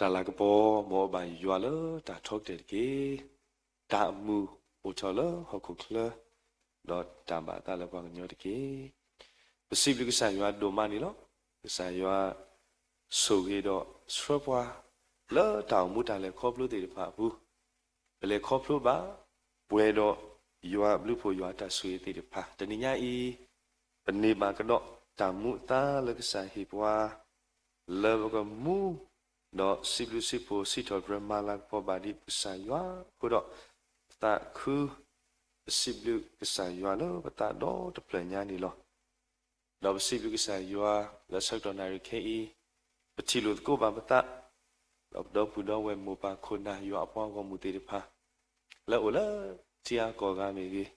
တၢ်လၤကပီၤ မ်အအိၣ်ဘၣ်ယွၤလၢတၢ်ထီကတၢၢ်တက့ၢ်. တၢ်အမုာ်အိၣ်ထီၣ်လၢဟီၣ်ခိၣ်ချၢ, ဒီးတၢ်ဘၣ်အသးလၢပှၤကညီတက့ၢ်. ပစံးဘျုးကစၢ်ယွၤဒိၣ်မးန့ၣ်လီၤ. ကစၢ်ယွၤဆိၣ်ဂ့ၤဒီးဆှၢပှၤ လၢတၢ်အိၣ်မူတၢ်လဲၤခီဖျိသ့ၣ်တဖၣ်အပူၤ, ပလဲၤခီဖျိဘၣ် ပှဲၤဒီးယွၤအဘျုးအဖှိၣ် ယွၤအတၢ်ဆိၣ်ဂ့ၤသ့ၣ်တဖၣ် တနံၤညါအံၤ ပန့ၢ်ဘၣ်ကဒီးတၢ်မူအသါလၢကစၢ်ဟ့ၣ်ပှၤ လၢပကမူ ဒီးစံးဘျုးစံးဖှိၣ်စံးထီၣ်ပတြၢၤမၤလၤကပီၤဘၣ်ဒံးပကစၢ်ယွၤအဃိဒီး ပသးခု ပစံးဘျုးကစၢ်ယွၤလၢပသးဒီတဖျၢၣ်ညါန့ၣ်လီၤ. ဒီးပစံးဘျုးကစၢ်ယွၤလၢဆၢကတီၢ်နၣ်ရံၣ်ခဲအံၤ ပထံၣ်လိာ်သကိးဘၣ်ပသး ဒီးပဒီပုၢ်ဒီဝဲၢ်မိၢ်ပၢ်ခိၣ်နၢ်ယွၤအပှၤဂီၢ်မုၢ်သ့ၣ်တဖၣ် လၢအိၣ်လၢထံအါကီၢ်ဂၤမ့ၢ်ဂ့ၤ,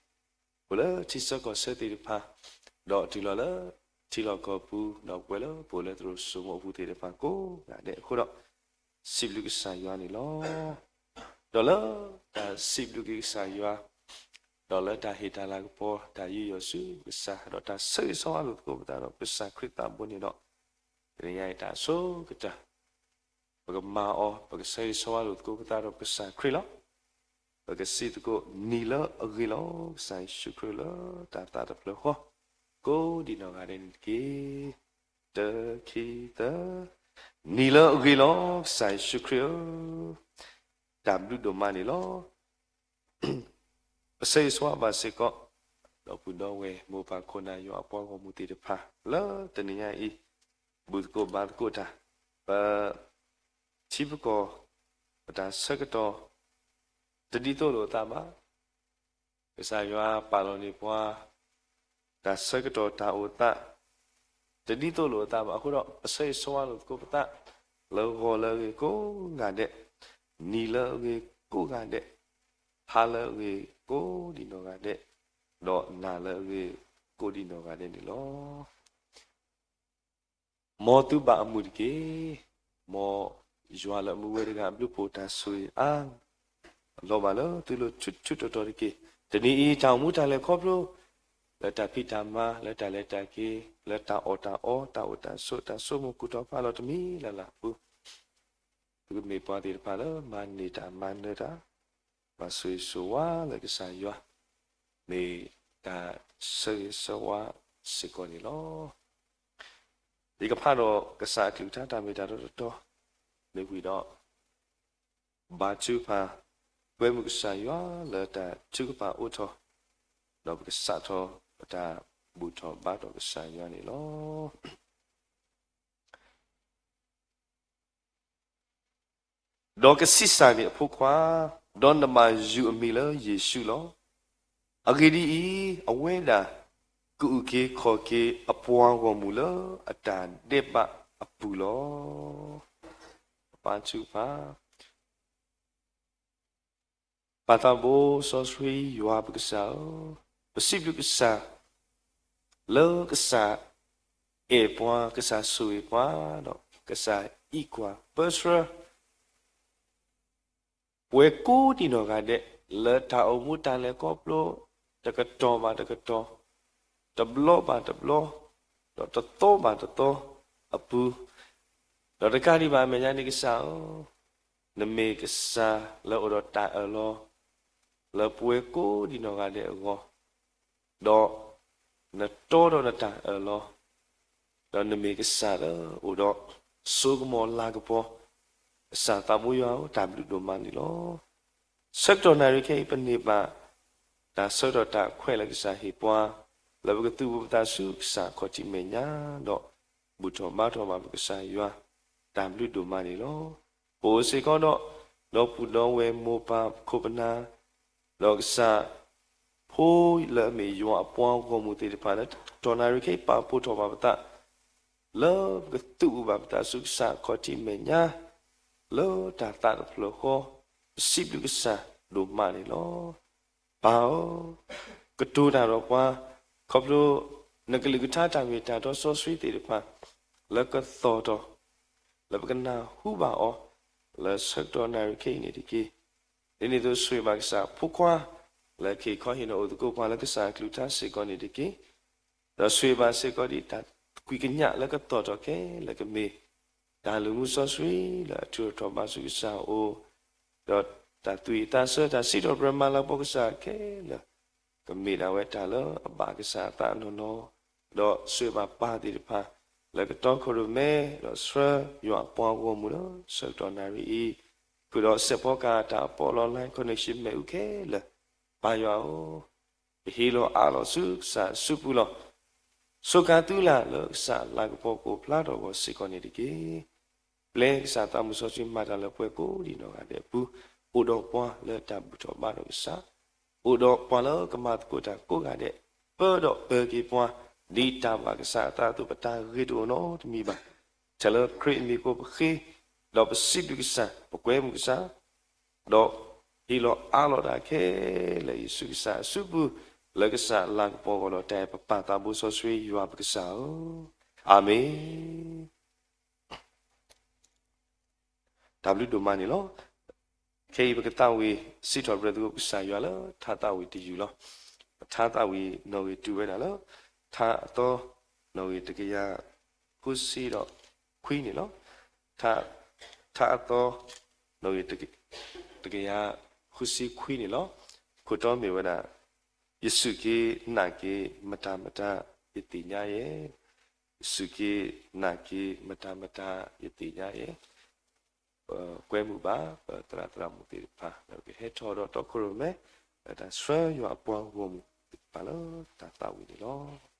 အိၣ်လၢထံဆၢကီၢ်ဆၢသ့ၣ်တဖၣ်, ဒီးတုၤလီၤလၢထံလီၢ်ကီၢ်ပူၤ, ဒီးပဝဲလၢပအိၣ်လၢသရိာ်စိမိၤအပူၤသ့ၣ်တဖၣ်ကိးဂၤဒဲးအဃိဒီး, စံးဘျုးကစၢ်ယွၤန့ၣ်လီၤ. ဒီးလၢတၢ်စံးဘျုးက့ၤကစၢ်ယွၤ, ဒီးလၢတၢ်ဟ့ၣ်တၢ်လၤကပီၤ တၢ်ယူးယီၣ်ဆူကစၢ်, ဒီးတၢ်ဆၢဂ့ၤဆၢဝါလိာ်သကိးပသးဒီးကစၢ်ခရံာ်သးဘိန့ၣ်ဒီး, တနံၤညါအံၤတၢ်အဆိကတၢၢ် ပကမၤအီၤ ပကဆၢဂ့ၤဆၢဝါလိာ်သကိးပသးဒီးကစၢ်ခရံာ်လီၤ. ပကစံးသကိး နံၤလၢအဂ့ၤလီၤ ကစၢ်ယ့ၣ်ၡူးခရံာ်လၢတၢ်သးတဖျၢၣ်ဃီ, ကိးဒံးနီၢ်ဂၤဒဲးန့ၣ်တက့ၢ်. တၢ ခံ သၢ, နံၤလၢအဂ့ၤလီၤ ကစၢ်ယ့ၣ်ၡူးခရံာ်ဧၢ, တၢ်ဘျုးဒိၣ်မးန့ၣ်လီၤ. ပဆၢဂ့ၤဆၢဝါဘၣ်စ့ၢ်ကီး ဒီပုၢ်ဒီဝဲၢ်မိၢ်ပၢ်ခိၣ်နၢ်ယွၤအပှၤဂီၢ်မုၢ်သ့ၣ်တဖၣ် လၢတနံၤညါအံၤ ဘူၣ်သကိးဘါသကိးတၢ်, ပထံပကီၢ် ပတၢ်ဆၢကတီၢ် တဒ်သိးလိာ်အသးဘၣ်. ကစၢ်ယွၤပာ်လီၤန့ၢ်ပှၤ တၢ်ဆၢကတီၢ်တၢ်အိၣ်သး တဒ်သိးလိာ်အသးဘၣ်အဃိဒီး ပဆၢဂ့ၤဆၢဝါလိာ်သကိးပသး လၢဂီၤလၢအဂ့ၤကိးဂၤဒဲး, နံၤလၢအဂ့ၤကိးဂၤဒဲး, ဟါလၢအဂ့ၤကိးဒံးနီၢ်ဂၤဒဲး, ဒီးနၤလၢအဂ့ၤကိးဒံးနီၢ်ဂၤဒဲးန့ၣ်လီၤ. မ်သုဘၣ်အမုာ်တက့ၢ်. မ်ယွၤလၢအမူဝဲတဂၤအဘျုးအဖှိၣ်တၢ်ဆိၣ်ဂ့ၤအါ လီၤဘၣ်လၢသုလိၤဆူၣ်ဆူၣ်တီတီတက့ၢ်. တနံၤအံၤ တၢ်အိၣ်မူတၢ်လဲၤခီဖျိ လၢတၢ်ဖံးတၢ်မၤ လၢတၢ်လဲၤတၢ်က့ၤ လၢတၢ်အီၣ်တၢ်အီ တၢ်အိၣ်တၢ်ဆိး တၢ်ဆိကမိၣ်ကူၣ်ထီၣ်ဖးလီၤတမံၤလၢ်လၢ်အပူၤ ပကမ့ၢ်ပှၤသ့ၣ်တဖၣ်လၢမၤန့ၢ်တၢ်မၤနၢၤတၢ် ဘၣ်ဆိၣ်ဂ့ၤဆိၣ်ဝါလၢကစၢ်ယွၤ မ့ၢ်တၢ်ဆၢဂ့ၤဆၢဝါစ့ၢ်ကီးန့ၣ်လီၤ. ယကဖးဒီးကစၢ်အကလုၢ်ကထါတၢ်မ့ၢ်တၢ်တီတီ မ့ၢ်ဝံၤဒီး ဘါထုကဖၣ် ကွဲမုာ်ကစၢ်ယွၤလၢတၢ်ထုကဖၣ်အိၣ်ထီၣ် ဒီးပကစးထီၣ်ပတၢ်ဘူၣ်ထီၣ်ဘါထီၣ်ကစၢ်ယွၤန့ၣ်လီၤ. ဒီးကဆံးစၢ်န့ၢ်အဖိခွါ, ဒီးနဘၣ်ယုၢ်အမံၤလၢယ့ၣ်ၡူးလီၤ. အဂ့ၢ်ဒ်အံၤ, အဝဲဒၣ်ကအုၣ်က့ၤခီၣ်က့ၤအပှၤဂီၢ်မုၢ်လၢအတၢ်ဒဲးဘးအပူၤလီၤ. ပဘါထုကဖၣ် ပၢ်သးဘိစီဆှံယွၤပကစၢ်ဧၢ, ပစံးဘျုးကစၢ် လၢကစၢ်အဲၣ်ပှၤ, ကစၢ်ဆိၣ်ဂ့ၤပှၤ, ဒီးကစၢ်အံးကွၢ်ပၢဆှၢ ပဝဲကိးဒံးနီၢ်ဂၤဒဲး လၢတၢ်အိၣ်မူတၢ်လဲၤခီဖျိ တကတီၢ်ဘၣ်တကတီၢ်, တဘျီဘၣ်တဘျီ, ဒီးတသီဘၣ်တသီအပူၤ, ဒီးတကးဒံးဘၣ်အမဲာ်ညါန့ၣ်ကစၢ်ဧၢ, နမ့ၢ်ကစၢ်လၢအိၣ်ဒီးတၢ်အၢၣ်လီၤ လၢပဝဲကိးဒံးနီၢ်ဂၤဒဲးအဂီၢ်, ဒီးနတီဒီးနတၢ်အၢၣ်လီၤ ဒီးနမ့ၢ်ကစၢ်လၢအိၣ်ဒီးစိကမီၤလၤကပီၤ, ကစၢ်သးဘိယွၤဧၢ, တၢ်ဘျုးဒိၣ်မးန့ၣ်လီၤ. ဆၢကတီၢ်နၣ်ရံၣ်ခဲအံၤ ပန့ၢ်ဘၣ်တၢ်ဆၢကတီၢ်တၢ်ခွဲးလၢကစၢ်ဟ့ၣ်ပှၤ, လၢပကသူၣ်ပသးဆူကစၢ်အခီၣ်ထံးမဲာ်ညါ, ဒီးဘူၣ်ထီၣ်ဘါထီၣ်ဘၣ်ပကစၢ်ယွၤ, တၢ်ဘျုးဒိၣ်မးန့ၣ်လီၤ. ပအိၣ်စ့ၢ်ကီးဒီး ဒီပုၢ်ဒီဝဲၢ်မိၢ်ပၢ်ခိၣ်ပနၢ် ဒီးကစၢ်ဖိလၢအမ့ၢ်ယွၤအပှၤဂီၢ်မုၢ်သ့ၣ်တဖၣ် လၢတၢ်နၣ်ရံၣ်ခဲအံၤ ပာ်ဖှိၣ်ထီၣ်ဘၣ်ပသး လၢပကသူၣ်အုးဘၣ်ပသးဆူကစၢ်အခီၣ်ထံးမဲာ်ညါ, လၢတၢ်သးတဖျၢၣ်ဃီ, ပစံးဘျုးကစၢ်ဒိၣ်မးန့ၣ်လီၤ. ပၢ်ဧၢ, ကတိၤတၢ်ဒီးပှၤ, ခီဖျိနကလုၢ်ကထါတၢ်မ့ၢ်တၢ်တီစီဆှံသ့ၣ်တဖၣ် လၢကသီၣ်ထီၣ် လၢပကနၢ်ဟူဘၣ်အီၤ လၢဆၢကတီၢ်နၣ်ရံၣ်ခဲအံၤန့ၣ်တက့ၢ်. ဒ်န့ၣ်အသိးဆိၣ်ဂ့ၤဘၣ်ကစၢ်ဖိခွါ လၢကဟ့ၣ်ခီဟ့ၣ်နီၤအိၣ်သကိးပှၤလၢကစၢ်အကလုၢ်ကထါစ့ၢ်ကီးန့ၣ်တက့ၢ်. ဒီးဆိၣ်ဂ့ၤဘၣ်စ့ၢ်ကီးဒ်တၢ်ကွံာ်ကညးလၢကသီၣ်ထီၣ်ခဲလၢာ်ကမ့ၢ် တၢ်လုၢ်မူစီဆှံလၢအထုးထီၣ်ဘၣ်ဆူကစၢ်အအိၣ်, ဒီးတၢ်သူၣ်ဝံၣ်သးဆၢ တၢ်စံးထီၣ်ပတြၢၤမၤလၤကပီၤကစၢ်ခဲလၢာ်, ကမ့ၢ်ဒၣ်ဝဲတၢ်လၢအဘၣ်ကစၢ်အသးနီၢ်နီၢ်, ဒီးဆိၣ်ဂ့ၤဘၣ်ပၢ်သ့ၣ်တဖၣ် လၢကတီခိၣ်ရိၣ်မဲ ဒီးဆှၢယွၤအပှၤဂီၢ်မုၢ်လၢဆၢကတီၢ်နၣ်ရံၣ်အံၤ, ဃုာ်ဒီးစဲးဖီကၤတၢ်အပီးလီၤ line connection မ့ၣ်အူခဲလၢာ်, ပၢ်ယွၤဧၢ, ပဟ့ၣ်လီၤအးလီၤဆူကစၢ်အစုပူၤလီၤ. စူးကါသုလၢ်လၢကစၢ်အလၤကပီၤကအိၣ်ဖျါထီၣ်အဂီၢ်စ့ၢ်ကီးန့ၣ်တက့ၢ်. ပျဲကစၢ်သးမုၢ်စီဆှံမၤတၢ်လၢပှၤကိးဒံးနီၢ်ဂၤဒဲးအပူၤ, အိၣ်ဒီးပှၤလၢတၢ်ဘူၣ်ထီၣ်ဘါထီၣ်ကစၢ်, အိၣ်ဒီးပှၤလၢကမၤသကိးတၢ်ကိးဂၤဒဲး, ပၢဒီးပၢၤက့ၤပှၤ, ဒ်တၢ်ဘၣ်ကစၢ်အသးအသိး ပတၢ်ဂ့ၤတအိၣ်နီတမံၤဘၣ်. ထဲလၢခရံာ်အမံၤအဃိပဃ့, ဒီးပစံးဘျုးကစၢ်, ပကွဲမုာ်ကစၢ်, ဒီးဟ့ၣ်လီၤအးလီၤတၢ်ခဲလၢာ် ယ့ၣ်ၡူးကစၢ်အစုပူၤ, လၢကစၢ်အလၤကပီၤအဂီၢ်ဒီး တၢ်အဲၣ်ပပၢ်သးဘိစီဆှံယွၤပကစၢ်ဧၢ, အၤမ့ၣ်. တၢ်ဘျုးဒိၣ်မးန့ၣ်လီၤ. ခဲအံၤပကသးဝံၣ်စံးထီၣ်ပတြၢၤသကိးကစၢ်ယွၤလၢထါသးဝံၣ်တယုၢ်လီၤ. ပထါသးဝံၣ်နီၣ်ဂံၢ်တုၤဝဲဒၣ်လၢ ထါအသီ နီၣ်ဂံၢ်တကယၤဃုဆံဒီးခွံန့ၣ်လီၤ. ထါ, ထါအသီ နီၣ်ဂံၢ်တက, တကယၤဃုဆံခွံန့ၣ်လီၤ. ခိၣ်တီမ့ၢ်ဝဲဒၣ်, ယစူၢ်က့ၤနာ်က့ၤမတၤမတၤ ယသ့ၣ်ညါယဲ, ယစူၢ်က့ၤနာ်က့ၤမတၤမတၤ ယသ့ၣ်ညါယဲ. ပကွဲမုာ်ဘၣ် ပသရၣ်သရၣ်မုၣ်သ့ၣ်တဖၣ် လၢကဟဲထီၣ်ဒီးတီခိၣ်ရိၣ်မဲ လၢတၢ်ဆှၢယွၤအပှၤဂီၢ်မုၢ်သ့ၣ်တဖၣ်လၢတၢ်သးဝံၣ်န့ၣ်လီၤ.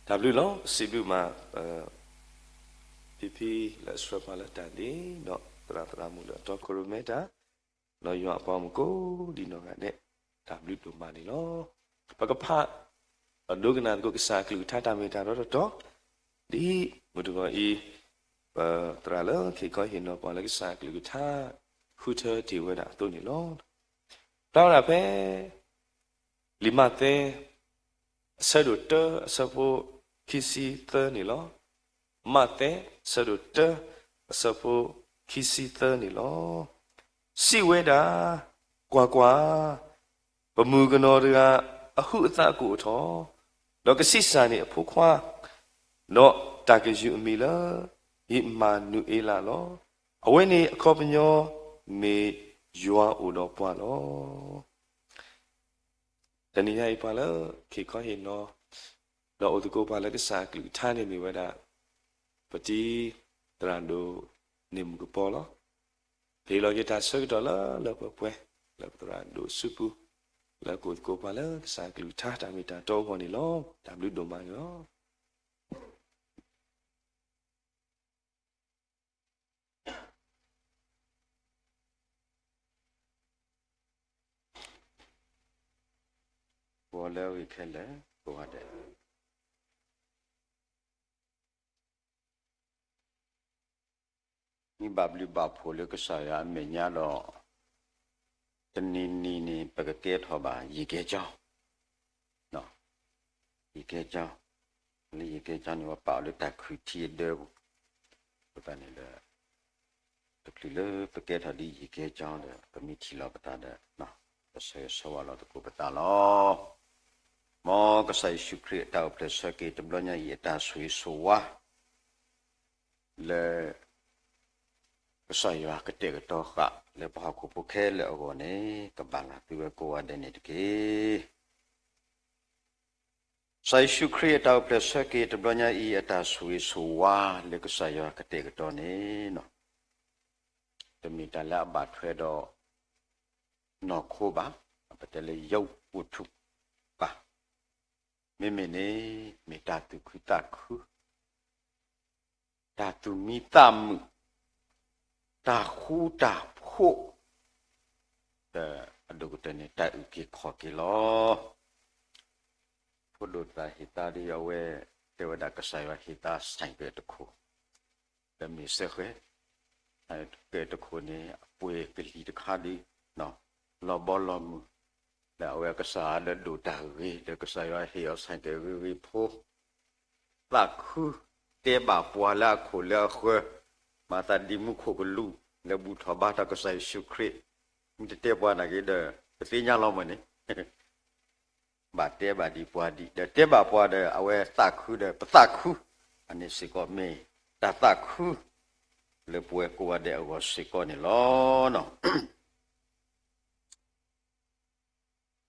တၢ်ဘျုးလီၤ. စံးဘျုးမး ဖံဖံလၢအဆှၢပှၤလၢတၢ်ဒ့ ဒီးသရၣ်သရၣ်မုၣ်လၢအတီခိၣ်ရိၣ်မဲတၢ်, ဒီးယွၤအပှၤမုၣ်ကိးဒံနီၢ်ဂၤဒဲး တၢ်ဘျုးဒိၣ်မးန့ၣ်လီၤ. ပကဖး ဒီးဒိကနၣ်သကိးကစၢ်အကလုၢ်ကထါတၢ်မ့ၢ်တၢ်တီတီတီ, ဒ်မုၢ်တဂီၤအံၤ ပသရၣ်လၢခံခီဟ့ၣ်နီၤပှၤလၢကစၢ်အကလုၢ်ကထါ ဃုထၢတ့ၢ်ဝဲဒၣ်အသိးန့ၣ်လီၤ. ဖျါဝဲဒၣ်ဖဲ လံာ်မးသဲ အဆၢဒိၣ်တၢ အဆၢဖိခံဆံသၢန့ၣ်လီၤ. မးသဲ အဆၢဒိၣ်တၢ အဆၢဖိခံဆံသၢန့ၣ်လီၤ. စံးဝဲဒၣ်, ကွၢ်ကွၢ်, ပမုၣ်ကနီၤတဂၤ အဟုးအသးကအိၣ်ထီၣ်, ဒီးကဆံးစၢ်န့ၢ်အဖိခွါ, ဒီးတၢ်ကယူးအမံၤလၢ အံၣ်မၤနူၤအ့လးလီၤ. အဝဲန့ၣ်အခီပညီ မ့ၢ်ယွၤအိၣ်ဒီးပှၤလီၤ. တနံၤညါအံၤ ပှၤလၢခံခီဟ့ၣ်နီၤ ဒီးအိၣ်သကိးပှၤလၢကစၢ်အကလုၢ်ကထါန့ၣ်မ့ၢ်ဝဲဒၣ် ပတံၤသရၣ်ဒိၣ်န့ၣ်မုၢ်ကပီၤလီၤ. ဟ့ၣ်လီၤက့ၤတၢ်ဆၢကတီၢ်လၢလၢပှဲၤပှဲၤ လၢပသရၣ်ဒိၣ်ဆူပူၤ လၢကအိၣ်သကိးပှၤလၢကစၢ်အကလုၢ်ကထါတၢ်မ့ၢ်တၢ်တီအဂီၢ်န့ၣ်လီၤ. တၢ်ဘျုးဒိၣ်မးန့ၣ်လီၤ. ကိးလၢအဂ့ၤခဲလၢာ် ကိးဂၤဒဲး မ့ၢ်ဘၣ်ဘျုးဘၣ်ဖှိၣ်လၢကစၢ်ယွၤအမဲာ်ညါဒီး တနံၤနံၤန့ၣ် ပကကဲထီၣ်ဘၣ် ယံၤကဲကၠီ ယံၤကဲကၠီ, လၢယံၤကဲကၠီန့ၣ် ပပာ်အီၤလၢတၢ်ခုၣ်ထံအဒၢပူၤ, အဃိသတးန့ၣ်ဒီး တချုးလၢပကဲထီၣ်ဒ်ယံၤကဲကၠီဒီး ပမ့ၢ်ထံၣ်လီၤပသးဒီး ပဆၢဂ့ၤဆၢဝါလီၤသကိးပသးလီၤ. မ်ကစၢ်ယ့ၣ်ၡူးခရံာ်အတၢ်အိၣ်ဖျဲၣ်ဆၢက့ၤတဘျီညါအံၤ အတၢ်ဆိၣ်ဂ့ၤဆိၣ်ဝါ လၢ ကစၢ်ယွၤကတဲာ်ကတီၤဃာ်လၢပှၤဟီၣ်ခိၣ်ဖိခဲလၢာ်အဂီၢ်န့ၣ် ကဘၣ်လၢသုဝဲကိးဂၤဒဲးန့ၣ်တက့ၢ်. ကစၢ်ယ့ၣ်ၡူးခရံာ်အတၢ်အိၣ်ဖျဲၣ်ဆၢက့ၤတဘျီညါအံၤ အတၢ်ဆိၣ်ဂ့ၤဆိၣ်ဝါလၢကစၢ်ယွၤကတဲာ်ကတီၤန့ၣ် တမ့ၢ်တၢ်လၢအဘၣ်ထွဲဒီး နီၢ်ခိဘၣ်, ပတဲလၢရုပ်ဝတ္ထုဘၣ်. မ့မ့ၢ်န့ၣ် မ့ၢ်တၢ်သူၣ်ခုသးခု တၢ်သူၣ်မံသးမုာ်, တၢ်ဃူတၢ်ဖိး, ဒီးအဒိၣ်ကတၢၢ်န့ၣ် တၢ်အုၣ်က့ၤခီၣ်က့ၤလီၤ. ဖိဒိၣ်သရၣ်ဟ့ၣ်သါဒ်အဝဲ တဲဝဲဒၣ်ကစၢ်ယွၤဟ့ၣ်သါ ဆိုင်ကယ် တခိၣ် လၢမ့ၢ်စဲဃဲ,ဆိုင်ကယ် တခိၣ်န့ၣ် အပှ့ၤကလံၤတခါဒီး လီၤဘီလီၤမုၢ်, ဒီးအဝဲကစၢ်ဒီးဒိၣ်တၢ်ဂ့ၤ ဒီးကစၢ်ယွၤဟ့ၣ်အီၤ ဆိုင်ကယ် ဂ့ၤဂ့ၤဖိ သးခု တဲဘၣ်ပှၤလၢအခိၣ်လၢအဃၢၤ, မၤသးဒ်မူခိၣ်ကလူး လၢဘူၣ်ထီၣ်ဘါထီၣ်ကစၢ်ယ့ၣ်ၡူးခရံာ်, မ့ၢ်တတဲပှၤနာ်က့ဒီး ပသ့ၣ်ညါလီၤမၢ်န့ၣ် ဘၣ်တဲဘၣ်ဒံးပှၤဒံး ဒီးတဲဘၣ်ပှၤဒီး အဝဲသးခုဒီးပသးခု, အန့ၣ်စ့ၢ်ကီးမ့ၢ်တၢ်သးခု လၢပဝဲကိးဂၤဒဲးအဂီၢ်စ့ၢ်ကီးန့ၣ်လီၤ.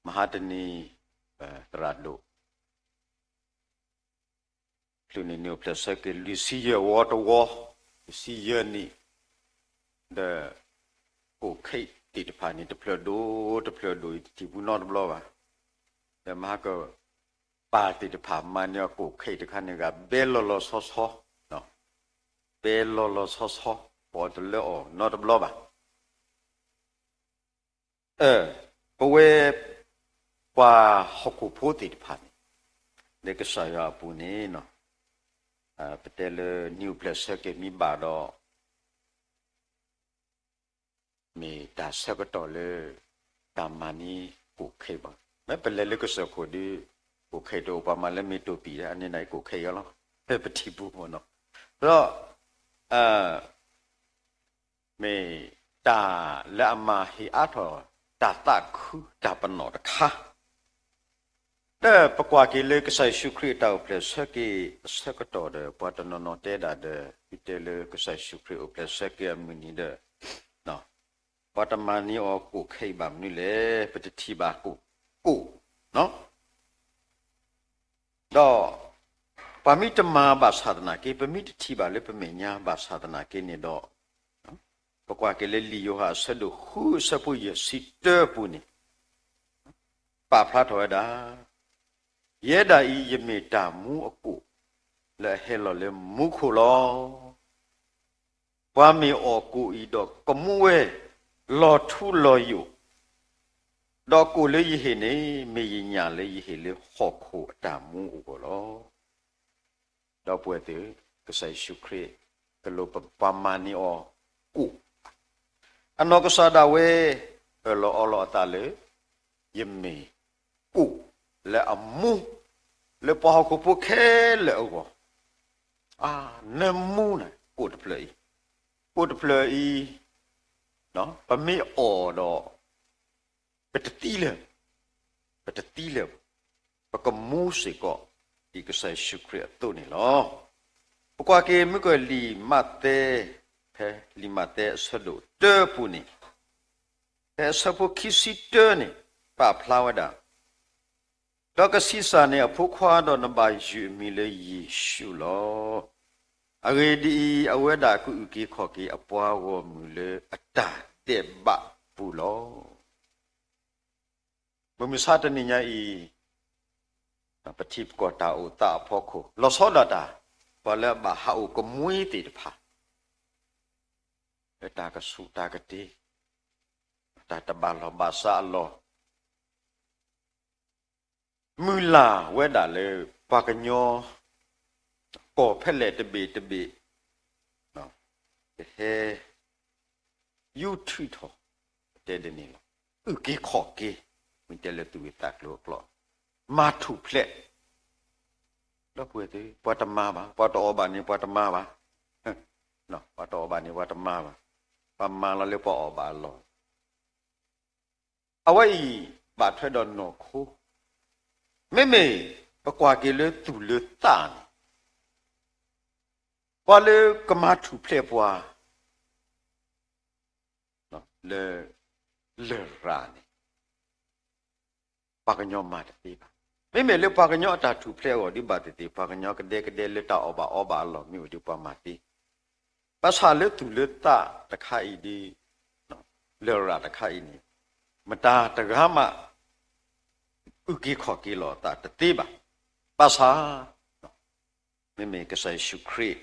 မဟါတနံၤ သရၣ်ဒိၣ် ချုးန့ၣ် နံၣ်အိၣ်ဖျဲၣ်ဆၢက့ၤ လွံၢ်ဆံယဲၢ်ဝီတဝီ, လွံၢ်ဆံယဲၢ်နံၣ်, ဒီး ကိၣ်ခ့ၣ်သ့ၣ်တဖၣ်န့ၣ် တဖျၢၣ်ဒိၣ်တဖျၢၣ်ဒိၣ်အံၤ တထံၣ်ဘူးနီတဘျီဘၣ်. ဒီးမဟါက ပၢ်သ့ၣ်တဖၣ်မၤန့ၢ်အီၤကိၣ်ခ့ၣ်တခါန့ၣ် ဂၤဘဲလီၤလီၤဆီဆီ, ဘဲလီၤလီၤဆီဆီ, ပအီၣ်တလၢအီၣ်နီတဘျီဘၣ်. ပဝဲ ပှၤဟီၣ်ခိၣ်ဖိသ့ၣ်တဖၣ်န့ၣ် လၢကစၢ်ယွၤအပူၤန့ၣ် ပတဲလၢနံၣ်အိၣ်ဖျဲၣ်ဆၢက့ၤမ့ၢ်ဘၣ်ဒီး မ့ၢ်တၢ်ဆၢကတီၢ်လၢ တၢ်မၤန့ၢ်ကိၣ်ခ့ၣ်ဘၣ်. မ့ၢ်ပလဲၤလၢကစၢၢ်ခိၣ်ဒီး ကိၣ်ခ့ၣ်တအိၣ် ပှၤမၤလၢမ့ၢ်တိၢ်ပံာ် အန့ၣ်န့ၣ်ကိၣ်ခ့ၣ်အံၤလီၤ. ပထံၣ်ဘူးမ့ၢ်နီၤ. ဒီး မ့ၢ်တၢ်လၢအမၤဟ့ၣ်အါထီၣ် တၢ်သးခုတၢ်ပနီၣ်တခါ ဒီးပကွၢ်က့ၤလၢကစၢ်ယ့ၣ်ၡူးခရံာ်အတၢ်အိၣ်ဖျဲၣ်ဆၢက့ၤအဆၢကတီၢ်ဒီး ပှၤတနီၤနီၤတဲဒၣ်ဒီး သုတဲလၢကစၢ်ယ့ၣ်ၡူးခရံာ်အိၣ်ဖျဲၣ်ဆၢက့ၤအမုၢ်နံၤဒီး ပှၤတမၤန့ၢ်အီၤကိၣ်ခ့ၣ်ဘၣ်မနုၤလဲၣ်, ပတထံၣ်ဘၣ်ကိၣ်, ကိၣ်, ဒီး ပှၤမ့ၢ်တမၤဘၣ်ဆၣ်သနာ်က့ ပမ့ၢ်တထံၣ်ဘၣ်လၢပမဲာ်ညါဘၣ်ဆၣ်သနာ်က့န့ၣ်ဒီး ပကွၢ်က့ၤလၢလံာ်ယိၤဟၣ်အဆၢဒိၣ်ဃုအဆၢဖိယဲၢ်ဆံတၢပူၤန့ၣ် ပာ်ဖျါထီၣ်ဝဲဒၣ်, ယဲဒၣ်အံၤ ယမ့ၢ်တၢ်မူအကိၣ်, လၢအဟဲလီၤလၢမူခိၣ်လီၤ. ပှၤမ့ၢ်အီၣ်ကိၣ်အံၤဒီးကမူဝဲလီၤထူလီၤယိာ်, ဒီးကိၣ်လၢယဟ့ၣ်န့ၣ် မ့ၢ်ယညၣ်လၢယဟ့ၣ်လၢဟီၣ်ခိၣ်အတၢ်မူအဂီၢ်လီၤ. ဒီပုၢ်ဝဲၢ်သ့ၣ်, ကစၢ်ယ့ၣ်ၡူးခရံာ် ကလိၣ်ပပှၤမၤန့ၢ်အီၤကိၣ်, အနီၢ်ကစၢ်ဒၣ်ဝဲ အၢၣ်လီၤအီလီၤအသးလၢ ယမ့ၢ်ကိၣ်လၢအမူ လၢပှၤဟီၣ်ခိၣ်ဖိခဲလၢာ်အဂီၢ်, နၢမူနၤ ကိၣ်တဖျၢၣ်အံၤ, ကိၣ်တဖျၢၣ်အံၤ ပမ့ၢ်အီၣ်ဒီး ပတသံလၢၤ, ပတသံလၢၤဘၣ်, ပကမူစ့ၢ်ကီး ဒ်ကစၢ်ယ့ၣ်ၡူးခရံာ်အသိးန့ၣ်လီၤ. ပကွၢ်က့ၤမုၢ်ကီၢ်လံာ်မးသဲ, ဖဲလံာ်မးသဲအဆၢဒိၣ်တၢပူၤန့ၣ်, ဖဲအဆၢဖိခံဆံတၢန့ၣ် ပာ်ဖျါဝဲဒၣ်, ဒီးကဆံးစၢ်န့ၢ်အဖိခွါဒီးနဘၣ်ယုၢ်အမံၤလၢယ့ၣ်ၡူးလီၤ. အဂ့ၢ်ဒ်အံၤ, အဝဲဒၣ်ကအုၣ်က့ၤခီၣ်က့ၤအပှၤဂီၢ်မုၢ်လၢအတၢ်ဒဲးဘးပူၤလီၤ. မုၢ်မဆါတနံၤညါအံၤ, ပထံပကီၢ်တၢ်အိၣ်သးအဖီခိၣ် လီၤဆီဒၣ်တၢ် ပှၤလၢအဘၣ်ဟးအိၣ်ကမှံသ့ၣ်တဖၣ် လၢတၢ်ကဆူးတၢ်ကတ့ၤ, တၢ်တဘၣ်လီၢ်ဘၣ်စးအလီၢ် မုၢ်လၢ်ဝဲဒၣ်လၢ ပှၤကညီ ကီၢ်ဖဲလဲၣ်တဘ့ၣ်တဘ့ၣ် ကဟဲ ယူၤထုးထီၣ် ပတဲဒ်န့ၣ်လီၤ. အုၣ်က့ၤခီၣ်က့ၤ မ့ၢ်တဲလၢသူၣ်ဂ့ၢ်သးကျိၤအကျိာ်, မၤထူၣ်ဖျဲး ဒီပုၢ်ဝဲၢ်သ့ၣ်, ပှၤတမၤဘၣ်, ပှၤတအီၣ်ဘၣ်န့ၣ် ပှၤတမၤဘၣ်, ပှၤတအီၣ်ဘၣ်န့ၣ် ပှၤတမၤဘၣ်, ပှၤမၤလီၤလၢပှၤအီၣ်ဘၣ်အလီၢ်. အဝဲအံၤ ဘၣ်ထွဲဒီးနီၢ်ခိ, မ့မ့ၢ် ပကွၢ်က့ၤလၢသူၣ်လၢသးန့ၣ် ပှၤလၢကမၤထူၣ်ဖျဲးပှၤ လၢ လရာ်န့ၣ် ပှၤကညီမၤတသ့ဘၣ်. မ့မ့ၢ်လၢပှၤကညီအတၢ်ထူၣ်ဖျဲးအဂီၢ်ဒ်ဘၣ်သ့ၣ်သ့ၣ် ပှၤကညီကဒဲကဒဲလၢတၢ်အီၣ်ဘၣ်အီဘၣ်အလီၢ်မ့ၢ်အိၣ်ဒီးပှၤမၤသ့, ဘၣ်ဆၣ်လၢသူၣ်လၢသးတခါအံၤဒီး လရာ်တခါအံၤန့ၣ် မတၤတဂၤမး အုၣ်က့ၤခီၣ်က့ၤလီၤအသးတသ့ဘၣ်. ဘၣ်ဆၣ် မ့မ့ၢ်ကစၢ်ယ့ၣ်ၡူးခရံာ်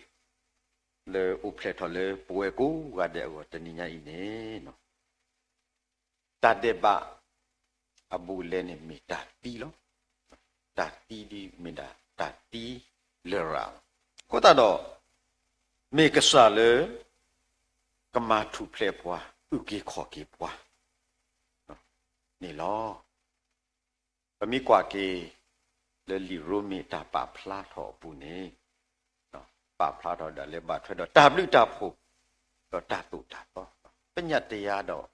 လၢအိၣ်ဖျဲၣ်ထီၣ်လၢပဝဲကိးဂၤဒဲးအဂီၢ်တနံၤညါအံၤန့ၣ် တၢ်ဒဲးဘးအဘူးအလဲန့ၣ်မ့ၢ်တၢ်သံလီၤ. တၢ်သံဒ်မ့ၢ်ဒၣ်တၢ်သံလရာ်လီၤ. အဃိသတးဒီး မ့ၢ်ကစၢ်လၢ ကမၤထူၣ်ဖျဲးပှၤ အုၣ်က့ၤခီၣ်က့ၤပှၤ န့ၣ်လီၤ. ပမ့ၢ်ကွၢ်က့ၤ လၢလံာ်ရိမ့ၤတၢ်ပာ်ဖျါထီၣ်အပူၤန့ၣ် ပာ်ဖျါထီၣ်ဒၣ်လၢဘၣ်ထွဲဒီးတၢ်ဘျုးတၢ်ဖှိၣ် ဒီးတၢ်သိၣ်တၢ်သီ ပညတ်တရားဒီး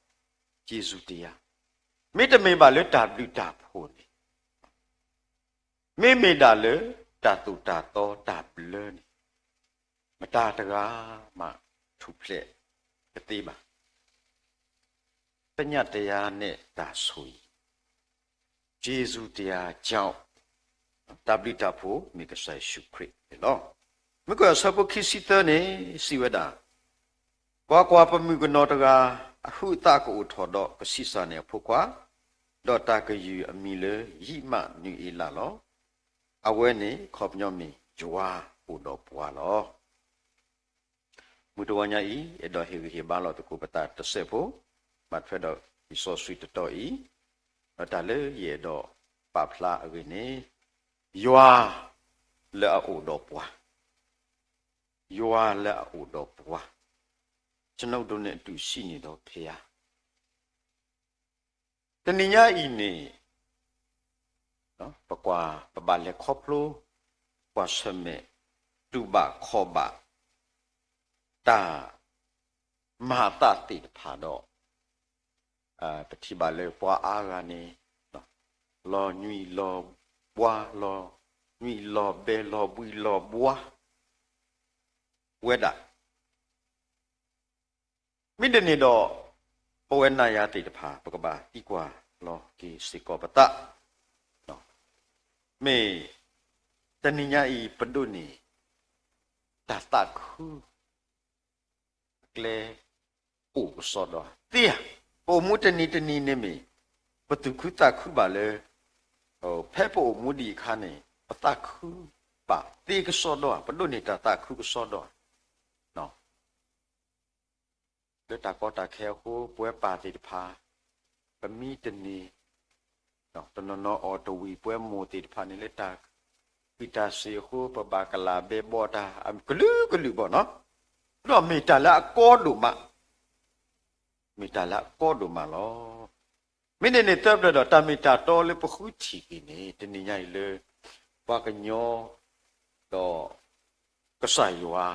ကျေးဇူးတရား, မ့တမ့ၢ်ဘၣ်လၢတၢ်ဘျုးတၢ်ဖှိၣ်န့ၣ် မ့မ့ၢ်ဒၣ်လၢတၢ်သိၣ်တၢ်သီတၢ်ဘျၢန့ၣ် မတၤတဂၤမးထူၣ်ဖျဲးတသ့ဘၣ်. ပညတ်တရားနဲ့တၢ်ဆိၣ်ဂ့ၤ, ကျေးဇူးတရားကြောင့်, တၢ်ဘျုးတၢ်ဖှိၣ်မ့ၢ်ကစၢ်ယ့ၣ်ၡူးခရံာ်န့ၣ်လီၤ. မ့ၢ်ကွၢ်အဆၢဖိခံဆံသၢန့ၣ် စံးဝဲဒၣ်, ကွၢ်ကွၢ်, ပမုၣ်ကနီၤတဂၤ အဟုးအသးကအိၣ်ထီၣ်ဒီးကဆံးစၢ်န့ၢ်အဖိခွါ, ဒီးတၢ်ကယုၢ်အမံၤလၢယံးမးနံၤအ့လးလီၤ. အဝဲန့ၣ်ခီပညီမ့ၢ်ယွၤအိၣ်ဒီးပှၤလီၤ. မုၢ်တဂီၤညါအံၤ အဲၣ်ဒိးဟ့ၣ်ဂံၢ်ဟ့ၣ်ဘါလီၤသကိးပသးတစဲးဖိ, ဘၣ်ထွဲဒီးလံာ်စီဆှံတတီၤအံၤ, ဒီးတၢ်လၢယအဲၣ်ဒိးပာ်ဖျါအဂ့ၢ်န့ၣ်, ယွၤလၢအအိၣ်ဒီးပှၤ, ယွၤလၢအအိၣ်ဒီးပှၤ, ကျွန်ုပ်တို့နဲ့အတူရှိနေသောဘုရား တနံၤညါအံၤန့ၣ် ပကွၢ် ပဘၣ်လဲၤခီဖျိ ကွၢ်ဆၢၣ်မဲာ် တူၢ်ဘၣ်ခီၣ်ဘၣ် တၢ်မၤအသးသ့ၣ်တဖၣ်ဒီး ပထံၣ်ဘၣ်လၢပှၤအါဂၤန့ၣ် လီၤညွံးလီၤဘှါ လီၤညွံးလီၤဘဲလီၤဘှံးလီၤဘှါ ဝဲဒၣ် မ့ၢ်ဒ်န့ၣ်ဒီး ပဝဲနၤယၤသ့ၣ်တဖၣ် ပကဘၣ်သံကွၢ်လီၤက့ၤစ့ၢ်ကီးပသး, မ့ၢ်တနံၤညါအံၤ ပဒိးန့ၢ် တၢ်သးခု အကျဲအိၣ်ကစီဒီးသ့ဧါ. ပအိၣ်မူတနံၤတနံၤန့ၣ်မ့ၢ် ပသူၣ်ခုသးခုဘၣ်လၢ ဖဲပအိၣ်မူဒံးအခါန့ၣ် ပသးခု ပာ်သ့ကစီဒီဧါ, ပဒိးန့ၢ်တၢ်သးခုကစီဒီဧါ. လၢတၢ်ကီတၢ်ခဲအဃိ ပဝဲပၢ်သ့ၣ်တဖၣ် ပမံတန့ၢ် တနီၤနီၤအီၣ်တဝံၣ် ပဝဲမိၢ်သ့ၣ်တဖၣ်န့ၣ် လၢတၢ်ကွံာ်တၢ်စ့ၢ်အဃိ ပဘၣ်ကလၤဘဲဘီတၢ်အကလုာ်ကလုာ်ဘၣ်နီၤ. ဒီးမ့ၢ်တၢ်လၢအကီဒိၣ်မး, မ့ၢ်တၢ်လၢအကီဒိၣ်မးလီၤ. မ့ၢ်န့ၣ်န့ၣ် သၢပျၢၤဒီး တၢ်မ့ၢ်တၢ်တီလၢပဃုထံၣ်က့ၤန့ၣ် တနံၤညါအံၤလၢ ပှၤကညီ ဒီး ကစၢ်ယွၤ